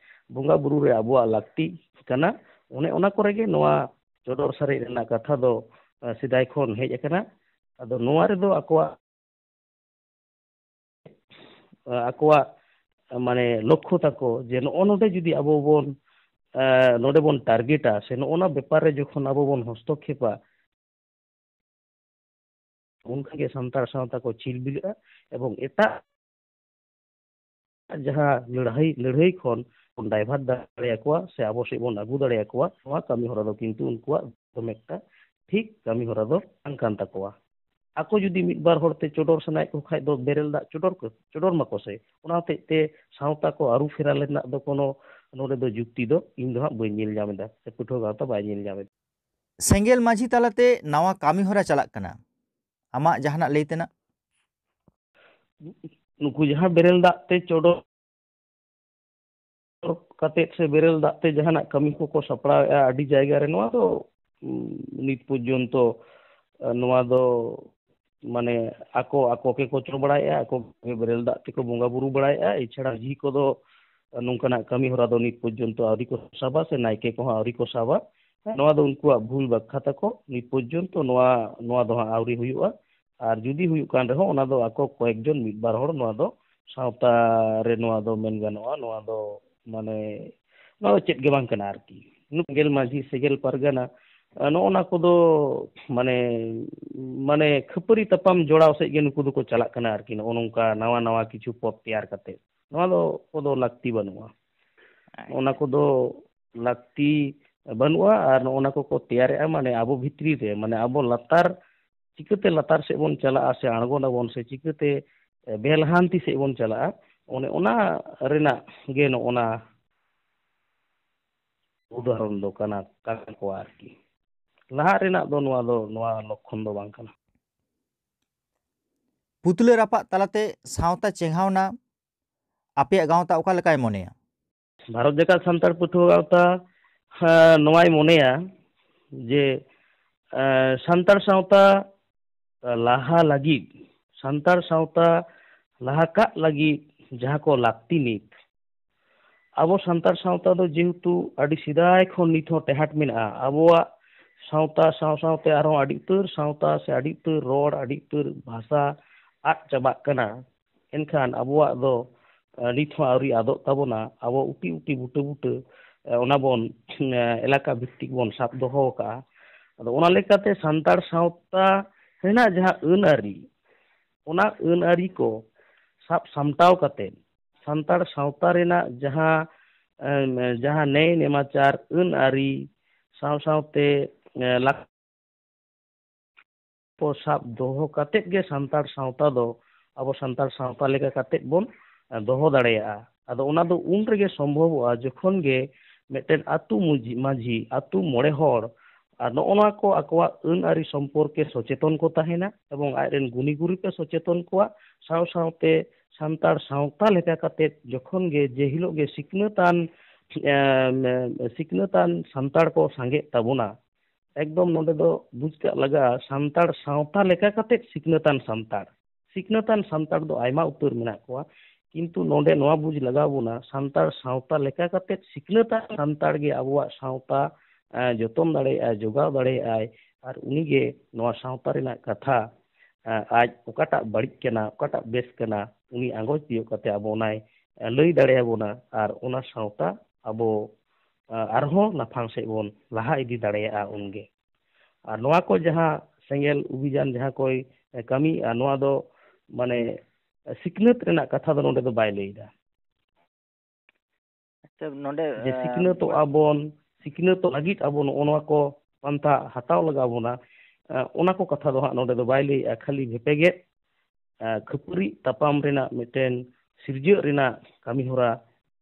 ᱵᱚᱸᱜᱟ ᱵᱩᱨᱩ ᱨᱮ ᱟᱵᱚᱣᱟᱜ ᱞᱟᱹᱠᱛᱤ ᱠᱟᱱᱟ᱾ ᱚᱱᱮ ᱚᱱᱟ ᱠᱚᱨᱮ ᱜᱮ ᱱᱚᱣᱟ ᱪᱚᱰᱚᱨ ᱥᱟᱨᱮᱡ ᱨᱮᱱᱟᱜ ᱠᱟᱛᱷᱟ ᱫᱚ, ᱮ, ᱥᱮᱫᱟᱭ ᱠᱷᱚᱱ ᱦᱮᱡ ᱟᱠᱟᱱᱟ᱾ ᱟᱫᱚ ᱱᱚᱣᱟ ᱨᱮᱫᱚ ᱟᱠᱚᱣᱟᱜ ᱟᱠᱚᱣᱟᱜ ᱢᱟᱱᱮ ᱞᱚᱠᱠᱷᱚ ᱛᱟᱠᱚ ᱡᱮ ᱱᱚᱜᱼᱚ ᱱᱚᱰᱮ ᱡᱩᱫᱤ ᱟᱵᱚ ᱵᱚᱱ, ᱮ, ᱱᱚᱰᱮ ᱵᱚᱱ ᱴᱟᱨᱜᱮᱴᱟ ᱥᱮ ᱱᱚᱜᱼᱚ ᱱᱟ ᱵᱮᱯᱟᱨ ᱨᱮ ᱡᱚᱠᱷᱚᱱ ᱟᱵᱚ ᱵᱚᱱ ᱦᱚᱥᱛᱚᱠᱠᱷᱮᱯᱟ, ᱩᱱᱠᱷᱟᱱ ᱜᱮ ᱥᱟᱱᱛᱟᱲ ᱥᱟᱶᱛᱟ ᱠᱚ ᱪᱷᱤᱞᱵᱤᱞᱟᱹᱜᱼᱟ ᱮᱵᱚᱝ ᱮᱴᱟᱜ ᱡᱟᱦᱟᱸ ᱞᱟᱹᱲᱦᱟᱹᱭ, ᱞᱟᱹᱲᱦᱟᱹᱭ ᱠᱷᱚᱱ ᱵᱚᱱ ᱰᱟᱭᱵᱷᱟᱨᱴ ᱫᱟᱲᱮᱭᱟᱠᱚᱣᱟ ᱥᱮ ᱟᱵᱚ ᱥᱮᱫ ᱵᱚᱱ ᱟᱹᱜᱩ ᱫᱟᱲᱮᱭᱟᱠᱚᱣᱟ, ᱱᱚᱣᱟ ᱠᱟᱹᱢᱤ ᱦᱚᱨᱟ ᱫᱚ ᱠᱤᱱᱛᱩ ᱩᱱᱠᱩᱣᱟᱜ ᱫᱚᱢᱮ ᱮᱠᱴᱟ ᱴᱷᱤᱠ ᱠᱟᱹᱢᱤ ᱦᱚᱨᱟ ᱫᱚ ᱵᱟᱝ ᱠᱟᱱ ᱛᱟᱠᱚᱣᱟ᱾ ᱟᱠᱚ ᱡᱩᱫᱤ ᱢᱤᱫ ᱵᱟᱨ ᱦᱚᱲ ᱛᱮ ᱪᱚᱰᱚᱨ ᱥᱟᱱᱟᱭᱮᱫ ᱠᱚ ᱠᱷᱟᱡ ᱫᱚ ᱵᱮᱨᱮᱞ ᱫᱟᱜ ᱪᱚᱰᱚᱨ ᱠᱚ, ᱪᱚᱰᱚᱨ ᱢᱟᱠᱚ ᱥᱮ᱾ ᱚᱱᱟ ᱦᱚᱛᱮᱡ ᱛᱮ ᱥᱟᱶᱛᱟ ᱠᱚ ᱟᱹᱨᱩ ᱯᱷᱮᱨᱟᱣ ᱨᱮᱱᱟᱜ ᱫᱚ ᱠᱳᱱᱳ ᱱᱚᱰᱮ ᱫᱚ ᱡᱩᱠᱛᱤ ᱫᱚ ᱤᱧ ᱫᱚ ᱦᱟᱸᱜ ᱵᱟᱹᱧ ᱧᱮᱞ ᱧᱟᱢ ᱮᱫᱟ ᱥᱮ ᱯᱟᱹᱴᱷᱩᱣᱟᱹ ᱜᱟᱶᱛᱟ ᱵᱟᱭ ᱧᱮᱞ ᱧᱟᱢ ᱮᱫᱟ᱾ ᱥᱮᱸᱜᱮᱞ ᱢᱟᱹᱡᱷᱤ ᱛᱟᱞᱟᱛᱮ ᱱᱟᱣᱟ ᱠᱟᱹᱢᱤ ᱦᱚᱨᱟ ᱪᱟᱞᱟᱜ ᱠᱟᱱᱟ, ᱟᱢᱟᱜ ᱡᱟᱦᱟᱱᱟᱜ ᱞᱟᱹᱭ ᱛᱮᱱᱟᱜ? ᱱᱩᱠᱩ ᱡᱟᱦᱟᱸ ᱵᱮᱨᱮᱞ ᱫᱟᱜ ᱛᱮ ᱪᱚᱰᱚᱨ ᱠᱟᱛᱮᱫ ᱥᱮ ᱵᱮᱨᱮᱞ ᱫᱟᱜ ᱛᱮ ᱡᱟᱦᱟᱱᱟᱜ ᱠᱟᱹᱢᱤ ᱠᱚᱠᱚ ᱥᱟᱯᱲᱟᱣᱮᱫᱼᱟ ᱟᱹᱰᱤ ᱡᱟᱭᱜᱟ ᱨᱮ, ᱱᱚᱣᱟ ᱫᱚ, ᱩᱸ, ᱱᱤᱛ ᱯᱚᱨᱡᱚᱱᱛᱚ, ᱟ, ᱱᱚᱣᱟ ᱫᱚ, ᱢᱟᱱᱮ, ᱟᱠᱚ, ᱟᱠᱚ ᱜᱮᱠᱚ ᱪᱚ ᱵᱟᱲᱟᱭᱮᱫᱼᱟ, ᱟᱠᱚ ᱜᱮ ᱵᱮᱨᱮᱞ ᱫᱟᱜ ᱛᱮᱠᱚ ᱵᱚᱸᱜᱟ ᱵᱩᱨᱩ ᱵᱟᱲᱟᱭᱮᱫᱼᱟ᱾ ᱮᱪᱷᱟᱲᱟ ᱢᱟᱹᱡᱷᱤ ᱠᱚᱫᱚ ᱱᱚᱝᱠᱟᱱᱟᱜ ᱠᱟᱹᱢᱤ ᱦᱚᱨᱟ ᱫᱚ ᱱᱤᱛ ᱯᱚᱨᱡᱚᱱᱛᱚ ᱟᱹᱣᱨᱤ ᱠᱚ ᱥᱟᱵᱟ ᱥᱮ ᱱᱟᱭᱠᱮ ᱠᱚᱦᱚᱸ ᱟᱹᱣᱨᱤ ᱠᱚ ᱥᱟᱵᱟ᱾ ᱱᱚᱣᱟ ᱫᱚ ᱩᱱᱠᱩᱣᱟᱜ ᱵᱷᱩᱞ ᱵᱟᱠᱷᱟ ᱛᱟᱠᱚ᱾ ᱱᱤᱛ ᱯᱚᱨᱡᱚᱱᱛᱚ ᱱᱚᱣᱟ, ᱱᱚᱣᱟ ᱫᱚ ᱦᱟᱸᱜ ᱟᱹᱣᱨᱤ ᱦᱩᱭᱩᱜᱼᱟ᱾ ᱟᱨ ᱡᱩᱫᱤ ᱦᱩᱭᱩᱜ ᱠᱟᱱ ᱨᱮᱦᱚᱸ, ᱚᱱᱟ ᱫᱚ ᱟᱠᱚ ᱠᱚᱭᱮᱠ ᱡᱚᱱ ᱢᱤᱫ ᱵᱟᱨ ᱦᱚᱲ, ᱱᱚᱣᱟ ᱫᱚ ᱥᱟᱶᱛᱟ ᱨᱮ ᱱᱚᱣᱟ ᱫᱚ ᱢᱮᱱ ᱜᱟᱱᱚᱜᱼᱟ, ᱱᱚᱣᱟ ᱫᱚ ᱢᱟᱱᱮ, ᱱᱚᱣᱟ ᱫᱚ ᱪᱮᱫ ᱜᱮ ᱵᱟᱝ ᱠᱟᱱᱟ ᱟᱨᱠᱤ᱾ ᱱᱩᱠᱩ ᱜᱮᱞ ᱢᱟᱹᱡᱷᱤ ᱥᱮ ᱜᱮᱞ ᱯᱟᱨᱜᱟᱱᱟ, ᱱᱚᱜᱼᱚ ᱱᱟ ᱠᱚᱫᱚ ᱢᱟᱱᱮ, ᱢᱟᱱᱮ ᱠᱷᱟᱹᱯᱟᱹᱨᱤ ᱛᱟᱯᱟᱢ ᱡᱚᱲᱟᱣ ᱥᱮᱫ ᱜᱮ ᱱᱩᱠᱩ ᱫᱚᱠᱚ ᱪᱟᱞᱟᱜ ᱠᱟᱱᱟ ᱟᱨᱠᱤ᱾ ᱱᱚᱜᱼᱚ ᱱᱚᱝᱠᱟ ᱱᱟᱣᱟ ᱱᱟᱣᱟ ᱠᱤᱪᱷᱩ ᱯᱚᱫᱽ ᱛᱮᱭᱟᱨ ᱠᱟᱛᱮ, ᱱᱚᱣᱟ ᱫᱚ ᱠᱚᱫᱚ ᱞᱟᱹᱠᱛᱤ ᱵᱟᱹᱱᱩᱜᱼᱟ᱾ ᱟᱪᱪᱷᱟ᱾ ᱚᱱᱟ ᱠᱚᱫᱚ ᱞᱟᱹᱠᱛᱤ ᱵᱟᱹᱱᱩᱜᱼᱟ᱾ ᱟᱨ ᱱᱚᱜᱼᱚ ᱱᱟ ᱠᱚᱠᱚ ᱛᱮᱭᱟᱨᱮᱜᱼᱟ, ᱢᱟᱱᱮ ᱟᱵᱚ ᱵᱷᱤᱛᱨᱤ ᱨᱮ, ᱢᱟᱱᱮ ᱟᱵᱚ ᱞᱟᱛᱟᱨ, ᱪᱤᱠᱟᱹᱛᱮ ᱞᱟᱛᱟᱨ ᱥᱮᱫ ᱵᱚᱱ ᱪᱟᱞᱟᱜᱼᱟ ᱥᱮ ᱟᱬᱜᱚᱱᱟᱵᱚᱱ ᱥᱮ ᱪᱤᱠᱟᱹᱛᱮ, ᱮ, ᱵᱮᱞᱦᱟᱱᱛᱤ ᱥᱮᱫ ᱵᱚᱱ ᱪᱟᱞᱟᱜᱼᱟ, ᱚᱱᱮ ᱚᱱᱟ ᱨᱮᱱᱟᱜ ᱜᱮ ᱱᱚᱜᱼᱚ ᱱᱟ ᱩᱫᱟᱦᱚᱨᱚᱱ ᱫᱚ ᱠᱟᱱᱟ, ᱠᱟᱱ ᱠᱚᱣᱟ ᱟᱨᱠᱤ᱾ ᱞᱟᱦᱟᱜ ᱨᱮᱱᱟᱜ ᱫᱚ ᱱᱚᱣᱟ ᱫᱚ, ᱱᱚᱣᱟ ᱞᱚᱠᱠᱷᱚᱱ ᱫᱚ ᱵᱟᱝ ᱠᱟᱱᱟ᱾ ᱯᱩᱛᱞᱟᱹ ᱨᱟᱯᱟᱜ ᱛᱟᱞᱟᱛᱮ ᱥᱟᱶᱛᱟ ᱪᱮᱸᱜᱷᱟᱣᱱᱟ ᱟᱯᱮᱭᱟᱜ ᱜᱟᱶᱛᱟ ᱚᱠᱟ ᱞᱮᱠᱟᱭ ᱢᱚᱱᱮᱭᱟ? ᱵᱷᱟᱨᱚᱛ ᱡᱟᱠᱟᱛ ᱥᱟᱱᱛᱟᱲ ᱯᱟᱹᱴᱷᱩᱣᱟᱹ ᱜᱟᱶᱛᱟ, ᱦᱮᱸ, ᱱᱚᱣᱟᱭ ᱢᱚᱱᱮᱭᱟ ᱡᱮ, ᱮᱸ, ᱥᱟᱱᱛᱟᱲ ᱥᱟᱶᱛᱟ ᱞᱟᱦᱟ ᱞᱟᱹᱜᱤᱫ, ᱥᱟᱱᱛᱟᱲ ᱥᱟᱶᱛᱟ ᱞᱟᱦᱟ ᱠᱟᱜ ᱞᱟᱹᱜᱤᱫ ᱡᱟᱦᱟᱸ ᱠᱚ ᱞᱟᱹᱠᱛᱤ ᱱᱤᱛ, ᱟᱵᱚ ᱥᱟᱱᱛᱟᱲ ᱥᱟᱶᱛᱟ ᱫᱚ ᱡᱮᱦᱮᱛᱩ ᱟᱹᱰᱤ ᱥᱮᱫᱟᱭ ᱠᱷᱚᱱ ᱱᱤᱛ ᱦᱚᱸ ᱴᱮᱦᱟᱴ ᱢᱮᱱᱟᱜᱼᱟ, ᱟᱵᱚᱣᱟᱜ ᱥᱟᱶᱛᱟ ᱥᱟᱶ ᱥᱟᱶᱛᱮ ᱟᱨᱦᱚᱸ ᱟᱹᱰᱤ ᱩᱛᱟᱹᱨ ᱥᱟᱶᱛᱟ ᱥᱮ ᱟᱹᱰᱤ ᱩᱛᱟᱹᱨ ᱨᱚᱲ, ᱟᱹᱰᱤ ᱩᱛᱟᱹᱨ ᱵᱷᱟᱥᱟ ᱟᱫ ᱪᱟᱵᱟᱜ ᱠᱟᱱᱟ᱾ ᱮᱱᱠᱷᱟᱱ ᱟᱵᱚᱣᱟᱜ ᱫᱚ, ᱮ, ᱱᱤᱛ ᱦᱚᱸ ᱟᱹᱣᱨᱤ ᱟᱫᱚᱜ ᱛᱟᱵᱚᱱᱟ᱾ ᱟᱵᱚ ᱩᱴᱤ ᱩᱴᱤ ᱵᱩᱴᱟᱹ ᱵᱩᱴᱟᱹ, ᱮ, ᱚᱱᱟ ᱵᱚᱱ, ᱮ, ᱮᱞᱟᱠᱟ ᱵᱷᱤᱛᱛᱤᱠ ᱵᱚᱱ ᱥᱟᱵ ᱫᱚᱦᱚ ᱟᱠᱟᱫᱼᱟ᱾ ᱟᱫᱚ ᱚᱱᱟ ᱞᱮᱠᱟᱛᱮ ᱥᱟᱱᱛᱟᱲ ᱥᱟᱶᱛᱟ ᱨᱮᱱᱟᱜ ᱡᱟᱦᱟᱸ ᱟᱹᱱ ᱟᱹᱨᱤ, ᱚᱱᱟ ᱟᱹᱱ ᱟᱹᱨᱤ ᱠᱚ ᱥᱟᱵ ᱥᱟᱢᱴᱟᱣ ᱠᱟᱛᱮ ᱥᱟᱱᱛᱟᱲ ᱥᱟᱶᱛᱟ ᱨᱮᱱᱟᱜ ᱡᱟᱦᱟᱸ, ᱮ, ᱡᱟᱦᱟᱸ ᱱᱮᱭ ᱱᱮᱢᱟᱪᱟᱨ, ᱟᱹᱱ ᱟᱹᱨᱤ ᱥᱟᱶ ᱥᱟᱶᱛᱮ, ᱮ, ᱞᱟᱠ-, ᱠᱚ ᱥᱟᱵ ᱫᱚᱦᱚ ᱠᱟᱛᱮᱫ ᱜᱮ ᱥᱟᱱᱛᱟᱲ ᱥᱟᱶᱛᱟ ᱫᱚ ᱟᱵᱚ ᱥᱟᱱᱛᱟᱲ ᱥᱟᱶᱛᱟ ᱞᱮᱠᱟ ᱠᱟᱛᱮᱫ ᱵᱚᱱ, ᱮ, ᱫᱚᱦᱚ ᱫᱟᱲᱮᱭᱟᱜᱼᱟ᱾ ᱟᱫᱚ ᱚᱱᱟ ᱫᱚ ᱩᱱ ᱨᱮᱜᱮ ᱥᱚᱢᱵᱷᱚᱵᱚᱜᱼᱟ, ᱡᱚᱠᱷᱚᱱ ᱜᱮ ᱢᱤᱫᱴᱮᱱ ᱟᱹᱛᱩ ᱢᱩᱡ-, ᱢᱟᱹᱡᱷᱤ, ᱟᱹᱛᱩ ᱢᱚᱬᱮ ᱦᱚᱲ ᱟᱨ ᱱᱚᱜᱼᱚ ᱱᱚᱣᱟ ᱠᱚ ᱟᱠᱚᱣᱟᱜ ᱟᱹᱱ ᱟᱹᱨᱤ ᱥᱚᱢᱯᱚᱨᱠᱮ ᱥᱚᱪᱮᱛᱚᱱ ᱠᱚ ᱛᱟᱦᱮᱱᱟ ᱮᱵᱚᱝ ᱟᱡᱨᱮᱱ ᱜᱩᱱᱤ ᱜᱩᱨᱤᱵ ᱮ ᱥᱚᱪᱮᱛᱚᱱ ᱠᱚᱣᱟ᱾ ᱥᱟᱶ ᱥᱟᱶᱛᱮ ᱥᱟᱱᱛᱟᱲ ᱥᱟᱶᱛᱟ ᱞᱮᱠᱟ ᱠᱟᱛᱮ ᱡᱚᱠᱷᱚᱱ ᱜᱮ ᱡᱮ ᱦᱤᱞᱳᱜ ᱜᱮ ᱥᱤᱠᱷᱱᱟᱹᱛᱟᱱ, ᱮᱢ, ᱥᱤᱠᱷᱱᱟᱹᱛᱟᱱ ᱥᱟᱱᱛᱟᱲ ᱠᱚ ᱥᱟᱸᱜᱮᱜ ᱛᱟᱵᱚᱱᱟ, ᱮᱠᱫᱚᱢ ᱱᱚᱰᱮ ᱫᱚ ᱵᱩᱡᱽ ᱠᱟᱜ ᱞᱟᱜᱟᱜᱼᱟ, ᱥᱟᱱᱛᱟᱲ ᱥᱟᱶᱛᱟ ᱞᱮᱠᱟ ᱠᱟᱛᱮ ᱥᱤᱠᱷᱱᱟᱹᱛᱟᱱ ᱥᱟᱱᱛᱟᱲ᱾ ᱥᱤᱠᱷᱱᱟᱹᱛᱟᱱ ᱥᱟᱱᱛᱟᱲ ᱫᱚ ᱟᱭᱢᱟ ᱩᱛᱟᱹᱨ ᱢᱮᱱᱟᱜ ᱠᱚᱣᱟ, ᱠᱤᱱᱛᱩ ᱱᱚᱰᱮ ᱱᱚᱣᱟ ᱵᱩᱡᱽ ᱞᱟᱜᱟᱣ ᱵᱚᱱᱟ, ᱥᱟᱱᱛᱟᱲ ᱥᱟᱶᱛᱟ ᱞᱮᱠᱟ ᱠᱟᱛᱮ ᱥᱤᱠᱷᱱᱟᱹᱛᱟᱱ ᱥᱟᱱᱛᱟᱲ ᱜᱮ ᱟᱵᱚᱣᱟᱜ ᱥᱟᱶᱛᱟ, ᱮ, ᱡᱚᱛᱚᱱ ᱫᱟᱲᱮᱭᱟᱜᱼᱟᱭ, ᱡᱚᱜᱟᱣ ᱫᱟᱲᱮᱭᱟᱜᱼᱟᱭ, ᱟᱨ ᱩᱱᱤᱜᱮ ᱱᱚᱣᱟ ᱥᱟᱶᱛᱟ ᱨᱮᱱᱟᱜ ᱠᱟᱛᱷᱟ, ᱮ, ᱟᱡ ᱚᱠᱟᱴᱟᱜ ᱵᱟᱹᱲᱤᱡ ᱠᱟᱱᱟ, ᱚᱠᱟᱴᱟᱜ ᱵᱮᱥ ᱠᱟᱱᱟ, ᱩᱱᱤ ᱟᱸᱜᱚᱪ ᱛᱤᱭᱳᱜ ᱠᱟᱛᱮ ᱟᱵᱚ ᱚᱱᱟᱭ, ᱮ, ᱞᱟᱹᱭ ᱫᱟᱲᱮᱭᱟᱵᱚᱱᱟ, ᱟᱨ ᱚᱱᱟ ᱥᱟᱶᱛᱟ ᱟᱵᱚ, ᱮ, ᱟᱨᱦᱚᱸ ᱞᱟᱯᱷᱟᱝ ᱥᱮᱫ ᱵᱚᱱ ᱞᱟᱦᱟ ᱤᱫᱤ ᱫᱟᱲᱮᱭᱟᱜᱼᱟ ᱩᱱᱜᱮ᱾ ᱟᱨ ᱱᱚᱣᱟ ᱠᱚ ᱡᱟᱦᱟᱸ ᱥᱮᱸᱜᱮᱞ ᱚᱵᱷᱤᱡᱟᱱ ᱡᱟᱦᱟᱸ ᱠᱚᱭ, ᱮ, ᱠᱟᱹᱢᱤᱭᱮᱫᱼᱟ, ᱱᱚᱣᱟ ᱫᱚ ᱢᱟᱱᱮ ᱥᱤᱠᱷᱱᱟᱹᱛ ᱨᱮᱱᱟᱜ ᱠᱟᱛᱷᱟ ᱫᱚ ᱱᱚᱰᱮ ᱫᱚ ᱵᱟᱭ ᱞᱟᱹᱭᱫᱟ᱾ ᱟᱪᱪᱷᱟ, ᱱᱚᱰᱮ, ᱡᱮ ᱮ, ᱥᱤᱠᱷᱱᱟᱹᱛᱚᱜ ᱟᱵᱚᱱ, ᱥᱤᱠᱷᱱᱟᱹᱛᱚᱜ ᱞᱟᱹᱜᱤᱫ ᱟᱵᱚ ᱱᱚᱜᱼᱚ ᱱᱚᱣᱟ ᱠᱚ ᱯᱟᱱᱛᱷᱟ ᱦᱟᱛᱟᱣ ᱞᱟᱜᱟᱣ ᱵᱚᱱᱟ, ᱮ, ᱚᱱᱟ ᱠᱚ ᱠᱟᱛᱷᱟ ᱫᱚ ᱦᱟᱸᱜ ᱱᱚᱰᱮ ᱫᱚ ᱵᱟᱭ ᱞᱟᱹᱭᱮᱜᱼᱟ᱾ ᱠᱷᱟᱹᱞᱤ ᱵᱷᱮᱯᱮᱜᱮᱫ, ᱮ, ᱠᱷᱟᱹᱯᱟᱹᱨᱤ ᱛᱟᱯᱟᱢ ᱨᱮᱱᱟᱜ ᱢᱤᱫᱴᱮᱱ ᱥᱤᱨᱡᱟᱹᱜ ᱨᱮᱱᱟᱜ ᱠᱟᱹᱢᱤ ᱦᱚᱨᱟ,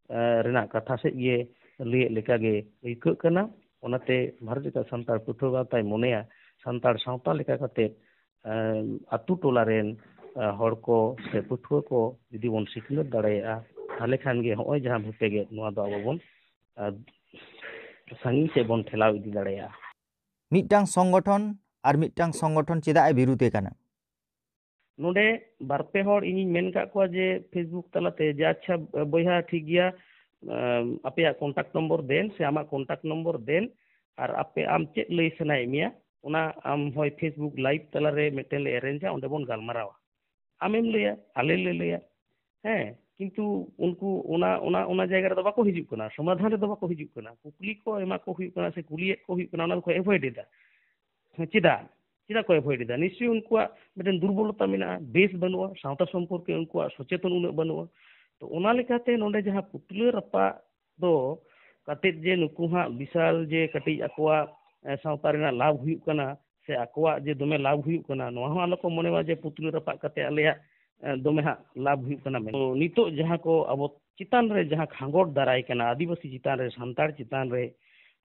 ᱮ, ᱨᱮᱱᱟᱜ ᱠᱟᱛᱷᱟ ᱥᱮᱫ ᱜᱮ ᱞᱟᱹᱭᱮᱫ ᱞᱮᱠᱟᱜᱮ ᱟᱹᱭᱠᱟᱹᱜ ᱠᱟᱱᱟ᱾ ᱚᱱᱟᱛᱮ ᱵᱷᱟᱨᱚᱛ ᱡᱟᱠᱟᱛ ᱥᱟᱱᱛᱟᱲ ᱯᱟᱹᱴᱷᱩᱣᱟᱹ ᱜᱟᱶᱛᱟᱭ ᱢᱚᱱᱮᱭᱟ, ᱥᱟᱱᱛᱟᱲ ᱥᱟᱶᱛᱟ ᱞᱮᱠᱟ ᱠᱟᱛᱮ, ᱮ, ᱟᱛᱳ ᱴᱚᱞᱟ ᱨᱮᱱ, ᱮ, ᱦᱚᱲ ᱠᱚ ᱥᱮ ᱯᱟᱹᱴᱷᱩᱣᱟᱹ ᱠᱚ ᱡᱩᱫᱤ ᱵᱚᱱ ᱥᱤᱠᱷᱱᱟᱹᱛ ᱫᱟᱲᱮᱭᱟᱜᱼᱟ, ᱛᱟᱦᱚᱞᱮ ᱠᱷᱟᱱ ᱜᱮ ᱦᱚᱸᱜᱼᱚᱭ ᱡᱟᱦᱟᱸ ᱵᱷᱮᱯᱮᱜᱮᱫ, ᱱᱚᱣᱟ ᱫᱚ ᱟᱵᱚ ᱵᱚᱱ, ᱮ, ᱥᱟᱺᱜᱤᱧ ᱥᱮᱫ ᱵᱚᱱ ᱴᱷᱮᱞᱟᱣ ᱤᱫᱤ ᱫᱟᱲᱮᱭᱟᱜᱼᱟ᱾ ᱢᱤᱫᱴᱟᱝ ᱥᱚᱝᱜᱚᱴᱷᱚᱱ ᱟᱨ ᱢᱤᱫᱴᱟᱝ ᱥᱚᱝᱜᱚᱴᱷᱚᱱ ᱪᱮᱫᱟᱜ ᱮ ᱵᱤᱨᱩᱫᱷ ᱮ ᱠᱟᱱᱟ? ᱱᱚᱰᱮ ᱵᱟᱨ ᱯᱮ ᱦᱚᱲ ᱤᱧᱤᱧ ᱢᱮᱱ ᱠᱟᱜ ᱠᱚᱣᱟ ᱡᱮ Facebook ᱛᱟᱞᱟᱛᱮ ᱡᱮ, "ᱟᱪᱪᱷᱟ ᱵᱚᱭᱦᱟ, ᱴᱷᱤᱠ ᱜᱮᱭᱟ, ᱟᱢ, ᱟᱯᱮᱭᱟᱜ contact number ᱫᱮᱱ ᱥᱮ ᱟᱢᱟᱜ contact number ᱫᱮᱱ, ᱟᱨ ᱟᱯᱮ, ᱟᱢ ᱪᱮᱫ ᱞᱟᱹᱭ ᱥᱟᱱᱟᱭᱮᱫ ᱢᱮᱭᱟ, ᱚᱱᱟ ᱟᱢ ᱦᱚᱭ Facebook live ᱛᱟᱞᱟᱨᱮ ᱢᱤᱫᱴᱮᱱ ᱞᱮ arrangeᱟ, ᱚᱸᱰᱮ ᱵᱚᱱ ᱜᱟᱞᱢᱟᱨᱟᱣᱟ᱾" ᱟᱢᱮᱢ ᱞᱟᱹᱭᱟ, ᱟᱞᱮ ᱞᱮ ᱞᱟᱹᱭᱟ᱾ ᱦᱮᱸ, ᱠᱤᱱᱛᱩ ᱩᱱᱠᱩ ᱚᱱᱟ, ᱚᱱᱟ, ᱚᱱᱟ ᱡᱟᱭᱜᱟ ᱨᱮᱫᱚ ᱵᱟᱠᱚ ᱦᱤᱡᱩᱜ ᱠᱟᱱᱟ, ᱥᱚᱢᱟᱫᱷᱟᱱ ᱨᱮᱫᱚ ᱵᱟᱠᱚ ᱦᱤᱡᱩᱜ ᱠᱟᱱᱟ᱾ ᱠᱩᱠᱞᱤ ᱠᱚ ᱮᱢᱟ ᱠᱚ ᱦᱩᱭᱩᱜ ᱠᱟᱱᱟ ᱥᱮ ᱠᱩᱞᱤᱭᱮᱫ ᱠᱚ ᱦᱩᱭᱩᱜ ᱠᱟᱱᱟ, ᱚᱱᱟ ᱫᱚᱠᱚ ᱮᱵᱷᱚᱭᱮᱰ ᱮᱫᱟ᱾ ᱦᱮᱸ, ᱪᱮᱫᱟᱜ? ᱪᱮᱫᱟᱜ ᱠᱚ ᱮᱵᱷᱚᱭᱮᱰ ᱮᱫᱟ? ᱱᱤᱥᱪᱚᱭ ᱩᱱᱠᱩᱣᱟᱜ ᱢᱤᱫᱴᱮᱱ ᱫᱩᱨᱵᱚᱞᱚᱛᱟ ᱢᱮᱱᱟᱜᱼᱟ, ᱵᱮᱥ ᱵᱟᱹᱱᱩᱜᱼᱟ, ᱥᱟᱶᱛᱟ ᱥᱚᱢᱯᱚᱨᱠᱮ ᱩᱱᱠᱩᱣᱟᱜ ᱥᱚᱪᱮᱛᱚᱱ ᱩᱱᱟᱹᱜ ᱵᱟᱹᱱᱩᱜᱼᱟ᱾ ᱛᱚ, ᱚᱱᱟ ᱞᱮᱠᱟᱛᱮ ᱱᱚᱰᱮ ᱡᱟᱦᱟᱸ ᱯᱩᱛᱞᱟᱹ ᱨᱟᱯᱟᱜ ᱫᱚ ᱠᱟᱛᱮᱫ ᱡᱮ ᱱᱩᱠᱩ ᱦᱟᱸᱜ ᱵᱤᱥᱟᱞ ᱡᱮ ᱠᱟᱹᱴᱤᱡ ᱟᱠᱚᱣᱟᱜ, ᱮ, ᱥᱟᱶᱛᱟ ᱨᱮᱱᱟᱜ ᱞᱟᱵᱷ ᱦᱩᱭᱩᱜ ᱠᱟᱱᱟ ᱥᱮ ᱟᱠᱚᱣᱟᱜ ᱡᱮ ᱫᱚᱢᱮ ᱞᱟᱵᱷ ᱦᱩᱭᱩᱜ ᱠᱟᱱᱟ, ᱱᱚᱣᱟ ᱦᱚᱸ ᱟᱞᱚ ᱠᱚ ᱢᱚᱱᱮ ᱢᱟ ᱡᱮ ᱯᱩᱛᱞᱟᱹ ᱨᱟᱯᱟᱜ ᱠᱟᱛᱮ ᱟᱞᱮᱭᱟᱜ, ᱮ, ᱫᱚᱢᱮ ᱦᱟᱸᱜ ᱞᱟᱵᱷ ᱦᱩᱭᱩᱜ ᱠᱟᱱᱟ ᱢᱮᱱᱛᱮ᱾ ᱱᱤᱛᱚᱜ ᱡᱟᱦᱟᱸ ᱠᱚ ᱟᱵᱚ ᱪᱮᱛᱟᱱ ᱨᱮ ᱡᱟᱦᱟᱸ ᱠᱷᱟᱸᱜᱚᱴ ᱫᱟᱨᱟᱭ ᱠᱟᱱᱟ, ᱟᱹᱫᱤᱵᱟᱹᱥᱤ ᱪᱮᱛᱟᱱ ᱨᱮ, ᱥᱟᱱᱛᱟᱲ ᱪᱮᱛᱟᱱ ᱨᱮ,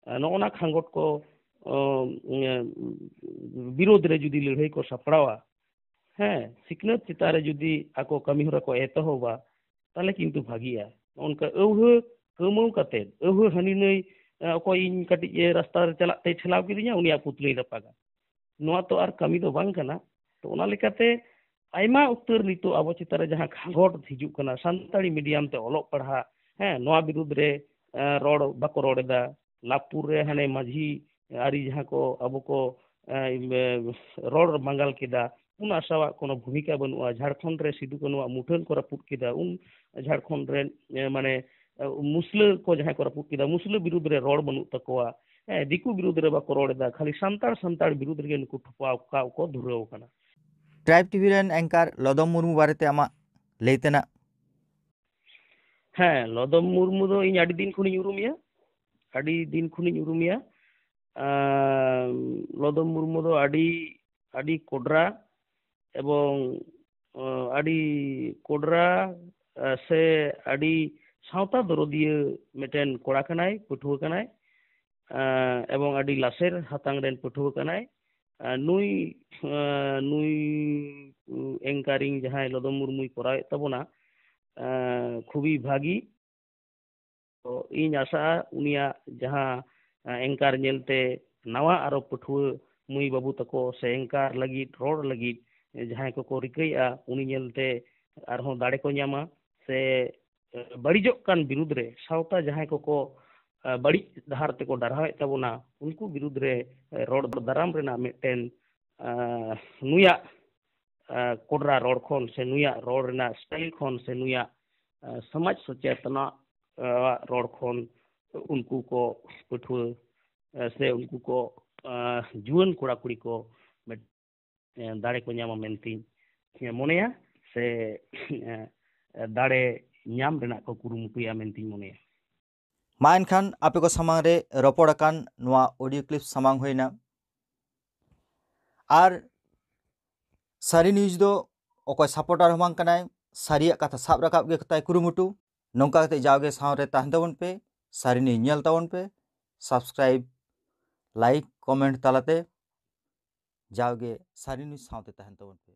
ᱮ, ᱱᱚᱜᱼᱚ ᱱᱟ ᱠᱷᱟᱸᱜᱚᱴ ᱠᱚ, ᱚ, ᱮ, ᱵᱤᱨᱳᱫᱷ ᱨᱮ ᱡᱩᱫᱤ ᱞᱟᱹᱲᱦᱟᱹᱭ ᱠᱚ ᱥᱟᱯᱲᱟᱣᱟ, ᱦᱮᱸ, ᱥᱤᱠᱷᱱᱟᱹᱛ ᱪᱮᱛᱟᱱ ᱨᱮ ᱡᱩᱫᱤ ᱟᱠᱚ ᱠᱟᱹᱢᱤ ᱦᱚᱨᱟ ᱠᱚ ᱮᱛᱚᱦᱚᱵᱟ, ᱛᱟᱦᱚᱞᱮ ᱠᱤᱱᱛᱩ ᱵᱷᱟᱹᱜᱤᱜᱼᱟ᱾ ᱚᱱᱠᱟ ᱟᱹᱣᱦᱟᱹ ᱠᱟᱹᱣᱢᱟᱹᱣ ᱠᱟᱛᱮᱫ, ᱟᱹᱣᱦᱟᱹ ᱦᱟᱹᱱᱤ ᱱᱟᱹᱭ, ᱮ, ᱚᱠᱚᱭ ᱤᱧ ᱠᱟᱹᱴᱤᱡ, ᱮ, ᱨᱟᱥᱛᱟ ᱨᱮ ᱪᱟᱞᱟᱜ ᱛᱮᱭ ᱴᱷᱮᱞᱟᱣ ᱠᱤᱫᱤᱧᱟ, ᱩᱱᱤᱭᱟᱜ ᱯᱩᱛᱞᱟᱹᱧ ᱨᱟᱯᱟᱜᱟ, ᱱᱚᱣᱟ ᱛᱚ ᱟᱨ ᱠᱟᱹᱢᱤ ᱫᱚ ᱵᱟᱝ ᱠᱟᱱᱟ᱾ ᱛᱚ, ᱚᱱᱟ ᱞᱮᱠᱟᱛᱮ ᱟᱭᱢᱟ ᱩᱛᱟᱹᱨ ᱱᱤᱛᱚᱜ ᱟᱵᱚ ᱪᱮᱛᱟᱱ ᱨᱮ ᱡᱟᱦᱟᱸ ᱠᱷᱟᱸᱜᱚᱴ ᱦᱤᱡᱩᱜ ᱠᱟᱱᱟ, ᱥᱟᱱᱛᱟᱲᱤ ᱢᱤᱰᱤᱭᱟᱢ ᱛᱮ ᱚᱞᱚᱜ ᱯᱟᱲᱦᱟᱜ, ᱦᱮᱸ, ᱱᱚᱣᱟ ᱵᱤᱨᱩᱫᱽ ᱨᱮ, ᱮ, ᱨᱚᱲ ᱵᱟᱠᱚ ᱨᱚᱲ ᱮᱫᱟ᱾ ᱞᱟᱵᱷᱯᱩᱨ ᱨᱮ ᱦᱟᱱᱮ ᱢᱟᱹᱡᱷᱤ ᱟᱹᱨᱤ ᱡᱟᱦᱟᱸ ᱠᱚ ᱟᱵᱚ ᱠᱚ, ᱮ, ᱨᱚᱲ ᱵᱟᱝᱜᱟᱞ ᱠᱮᱫᱟ, ᱩᱱ ᱟᱥᱟᱣᱟᱜ ᱠᱳᱱᱳ ᱵᱷᱩᱢᱤᱠᱟ ᱵᱟᱹᱱᱩᱜᱼᱟ᱾ ᱡᱷᱟᱲᱠᱷᱚᱸᱰ ᱨᱮ ᱥᱤᱫᱩ ᱠᱟᱹᱱᱩᱣᱟᱜ ᱢᱩᱴᱷᱟᱹᱱ ᱠᱚ ᱨᱟᱹᱯᱩᱫ ᱠᱮᱫᱟ, ᱩᱱ ᱡᱷᱟᱲᱠᱷᱚᱸᱰ ᱨᱮ, ᱮ, ᱢᱟᱱᱮ, ᱮ, ᱢᱩᱥᱞᱟᱹ ᱠᱚ ᱡᱟᱦᱟᱸᱭ ᱠᱚ ᱨᱟᱹᱯᱩᱫ ᱠᱮᱫᱟ, ᱢᱩᱥᱞᱟᱹ ᱵᱤᱨᱩᱫᱽ ᱨᱮ ᱨᱚᱲ ᱵᱟᱹᱱᱩᱜ ᱛᱟᱠᱚᱣᱟ, ᱦᱮᱸ, ᱫᱤᱠᱩ ᱵᱤᱨᱩᱫᱽ ᱨᱮ ᱵᱟᱠᱚ ᱨᱚᱲ ᱮᱫᱟ, ᱠᱷᱟᱹᱞᱤ ᱥᱟᱱᱛᱟᱲ, ᱥᱟᱱᱛᱟᱲ ᱵᱤᱨᱩᱫᱽ ᱨᱮᱜᱮ ᱱᱩᱠᱩ ᱴᱷᱚᱯᱟᱣ ᱠᱟᱣ ᱠᱚ ᱫᱷᱩᱨᱟᱹᱣ ᱟᱠᱟᱱᱟ᱾ ᱴᱨᱟᱭᱤᱵᱽ ᱴᱤᱵᱷᱤ ᱨᱮᱱ ᱮᱝᱠᱟᱨ ᱞᱚᱫᱚᱢ ᱢᱩᱨᱢᱩ ᱵᱟᱨᱮᱛᱮ ᱟᱢᱟᱜ ᱞᱟᱹᱭ ᱛᱮᱱᱟᱜ? ᱦᱮᱸ, ᱞᱚᱫᱚᱢ ᱢᱩᱨᱢᱩ ᱫᱚ ᱤᱧ ᱟᱹᱰᱤ ᱫᱤᱱ ᱠᱷᱚᱱᱤᱧ ᱩᱨᱩᱢᱮᱭᱟ, ᱟᱹᱰᱤ ᱫᱤᱱ ᱠᱷᱚᱱᱤᱧ ᱩᱨᱩᱢᱮᱭᱟ᱾ ᱟᱸ, ᱞᱚᱫᱚᱢ ᱢᱩᱨᱢᱩ ᱫᱚ ᱟᱹᱰᱤ, ᱟᱹᱰᱤ ᱠᱚᱰᱨᱟ ᱮᱵᱚᱝ, ᱟᱸ, ᱟᱹᱰᱤ ᱠᱚᱰᱨᱟ, ᱟᱸ, ᱥᱮ ᱟᱹᱰᱤ ᱥᱟᱶᱛᱟ ᱫᱚᱨᱚᱫᱤᱭᱟᱹ ᱢᱤᱫᱴᱮᱱ ᱠᱚᱲᱟ ᱠᱟᱱᱟᱭ, ᱯᱟᱹᱴᱷᱩᱣᱟᱹ ᱠᱟᱱᱟᱭ, ᱟᱸ, ᱮᱵᱚᱝ ᱟᱹᱰᱤ ᱞᱟᱥᱮᱨ ᱦᱟᱛᱟᱝ ᱨᱮᱱ ᱯᱟᱹᱴᱷᱩᱣᱟᱹ ᱠᱟᱱᱟᱭ᱾ ᱟᱸ, ᱱᱩᱭ, ᱟᱸ, ᱱᱩᱭ ᱮᱝᱠᱟᱨᱤᱝ ᱡᱟᱦᱟᱸᱭ ᱞᱚᱫᱚᱢ ᱢᱩᱨᱢᱩᱭ ᱠᱚᱨᱟᱣᱮᱫ ᱛᱟᱵᱚᱱᱟ, ᱟᱸ, ᱠᱷᱩᱵᱤ ᱵᱷᱟᱹᱜᱤ᱾ ᱛᱚ ᱤᱧ ᱟᱥᱟᱜᱼᱟ ᱩᱱᱤᱭᱟᱜ ᱡᱟᱦᱟᱸ, ᱟᱸ, ᱮᱝᱠᱟᱨ ᱧᱮᱞᱛᱮ ᱱᱟᱣᱟ ᱟᱨᱚ ᱯᱟᱹᱴᱷᱩᱣᱟᱹ ᱢᱟᱹᱭ ᱵᱟᱹᱵᱩ ᱛᱟᱠᱚ ᱥᱮ ᱮᱝᱠᱟᱨ ᱞᱟᱹᱜᱤᱫ, ᱨᱚᱲ ᱞᱟᱹᱜᱤᱫ ᱡᱟᱦᱟᱸᱭ ᱠᱚᱠᱚ ᱨᱤᱠᱟᱹᱭᱮᱫᱼᱟ, ᱩᱱᱤ ᱧᱮᱞᱛᱮ ᱟᱨᱦᱚᱸ ᱫᱟᱲᱮ ᱠᱚ ᱧᱟᱢᱟ ᱥᱮ, ᱮ, ᱵᱟᱹᱲᱤᱡᱚᱜ ᱠᱟᱱ ᱵᱤᱨᱩᱫᱽ ᱨᱮ ᱥᱟᱶᱛᱟ ᱡᱟᱦᱟᱸᱭ ᱠᱚᱠᱚ, ᱮ, ᱵᱟᱹᱲᱤᱡ ᱰᱟᱦᱟᱨ ᱛᱮᱠᱚ ᱰᱟᱨᱦᱟᱣᱮᱫ ᱛᱟᱵᱚᱱᱟ, ᱩᱱᱠᱩ ᱵᱤᱨᱩᱫᱽ ᱨᱮ, ᱮ, ᱨᱚᱲ ᱫᱟᱨᱟᱢ ᱨᱮᱱᱟᱜ ᱢᱤᱫᱴᱮᱱ, ᱮ, ᱱᱩᱭᱟᱜ ᱠᱚᱰᱨᱟ ᱨᱚᱲ ᱠᱷᱚᱱ ᱥᱮ ᱱᱩᱭᱟᱜ ᱨᱚᱲ ᱨᱮᱱᱟᱜ ᱥᱴᱟᱭᱤᱞ ᱠᱷᱚᱱ ᱥᱮ ᱱᱩᱭᱟᱜ ᱥᱚᱢᱟᱡᱽ ᱥᱚᱪᱮᱛᱚᱱᱟ ᱨᱚᱲ ᱠᱷᱚᱱ ᱩᱱᱠᱩ ᱠᱚ ᱯᱟᱹᱴᱷᱩᱣᱟᱹ ᱥᱮ ᱩᱱᱠᱩ ᱠᱚ ᱡᱩᱣᱟᱹᱱ ᱠᱚᱲᱟ ᱠᱩᱲᱤ ᱠᱚ ᱫᱟᱲᱮ ᱠᱚ ᱧᱟᱢᱟ ᱢᱮᱱᱛᱮᱧ ᱢᱚᱱᱮᱭᱟ, ᱥᱮ ᱫᱟᱲᱮ ᱧᱟᱢ ᱨᱮᱱᱟᱜ ᱠᱚ ᱠᱩᱨᱩᱢᱩᱴᱩᱭᱟ ᱢᱮᱱᱛᱮᱧ ᱢᱚᱱᱮᱭᱟ᱾ ᱢᱟ ᱮᱱᱠᱷᱟᱱ ᱟᱯᱮ ᱠᱚ ᱥᱟᱢᱟᱝ ᱨᱮ ᱨᱚᱯᱚᱲ ᱟᱠᱟᱱ ᱱᱚᱣᱟ ᱚᱰᱤᱭᱳ ᱠᱞᱤᱯ ᱥᱟᱢᱟᱝ ᱦᱩᱭᱱᱟ᱾ ᱟᱨ ᱥᱟᱹᱨᱤ ᱱᱤᱭᱩᱡᱽ ᱫᱚ ᱚᱠᱚᱭ ᱥᱟᱯᱳᱨᱴᱟᱨ ᱦᱚᱸ ᱵᱟᱝ ᱠᱟᱱᱟᱭ, ᱥᱟᱹᱨᱤᱭᱟᱜ ᱠᱟᱛᱷᱟ ᱥᱟᱵ ᱨᱟᱠᱟᱵ ᱜᱮ ᱛᱟᱭ ᱠᱩᱨᱩᱢᱩᱴᱩ᱾ ᱱᱚᱝᱠᱟ ᱠᱟᱛᱮ ᱡᱟᱣᱜᱮ ᱥᱟᱶᱨᱮ ᱛᱟᱦᱮᱱ ᱛᱟᱵᱚᱱ ᱯᱮ, ᱥᱟᱹᱨᱤ ᱱᱤᱭᱩᱡᱽ ᱧᱮᱞ ᱛᱟᱵᱚᱱ ᱯᱮ, ᱥᱟᱵᱥᱠᱨᱟᱭᱤᱵ, ᱞᱟᱭᱤᱠ, ᱠᱚᱢᱮᱱᱴ ᱛᱟᱞᱟᱛᱮ ᱡᱟᱣᱜᱮ ᱥᱟᱹᱨᱤ ᱱᱤᱭᱩᱡᱽ ᱥᱟᱶᱛᱮ ᱛᱟᱦᱮᱱ ᱛᱟᱵᱚᱱ ᱯᱮ᱾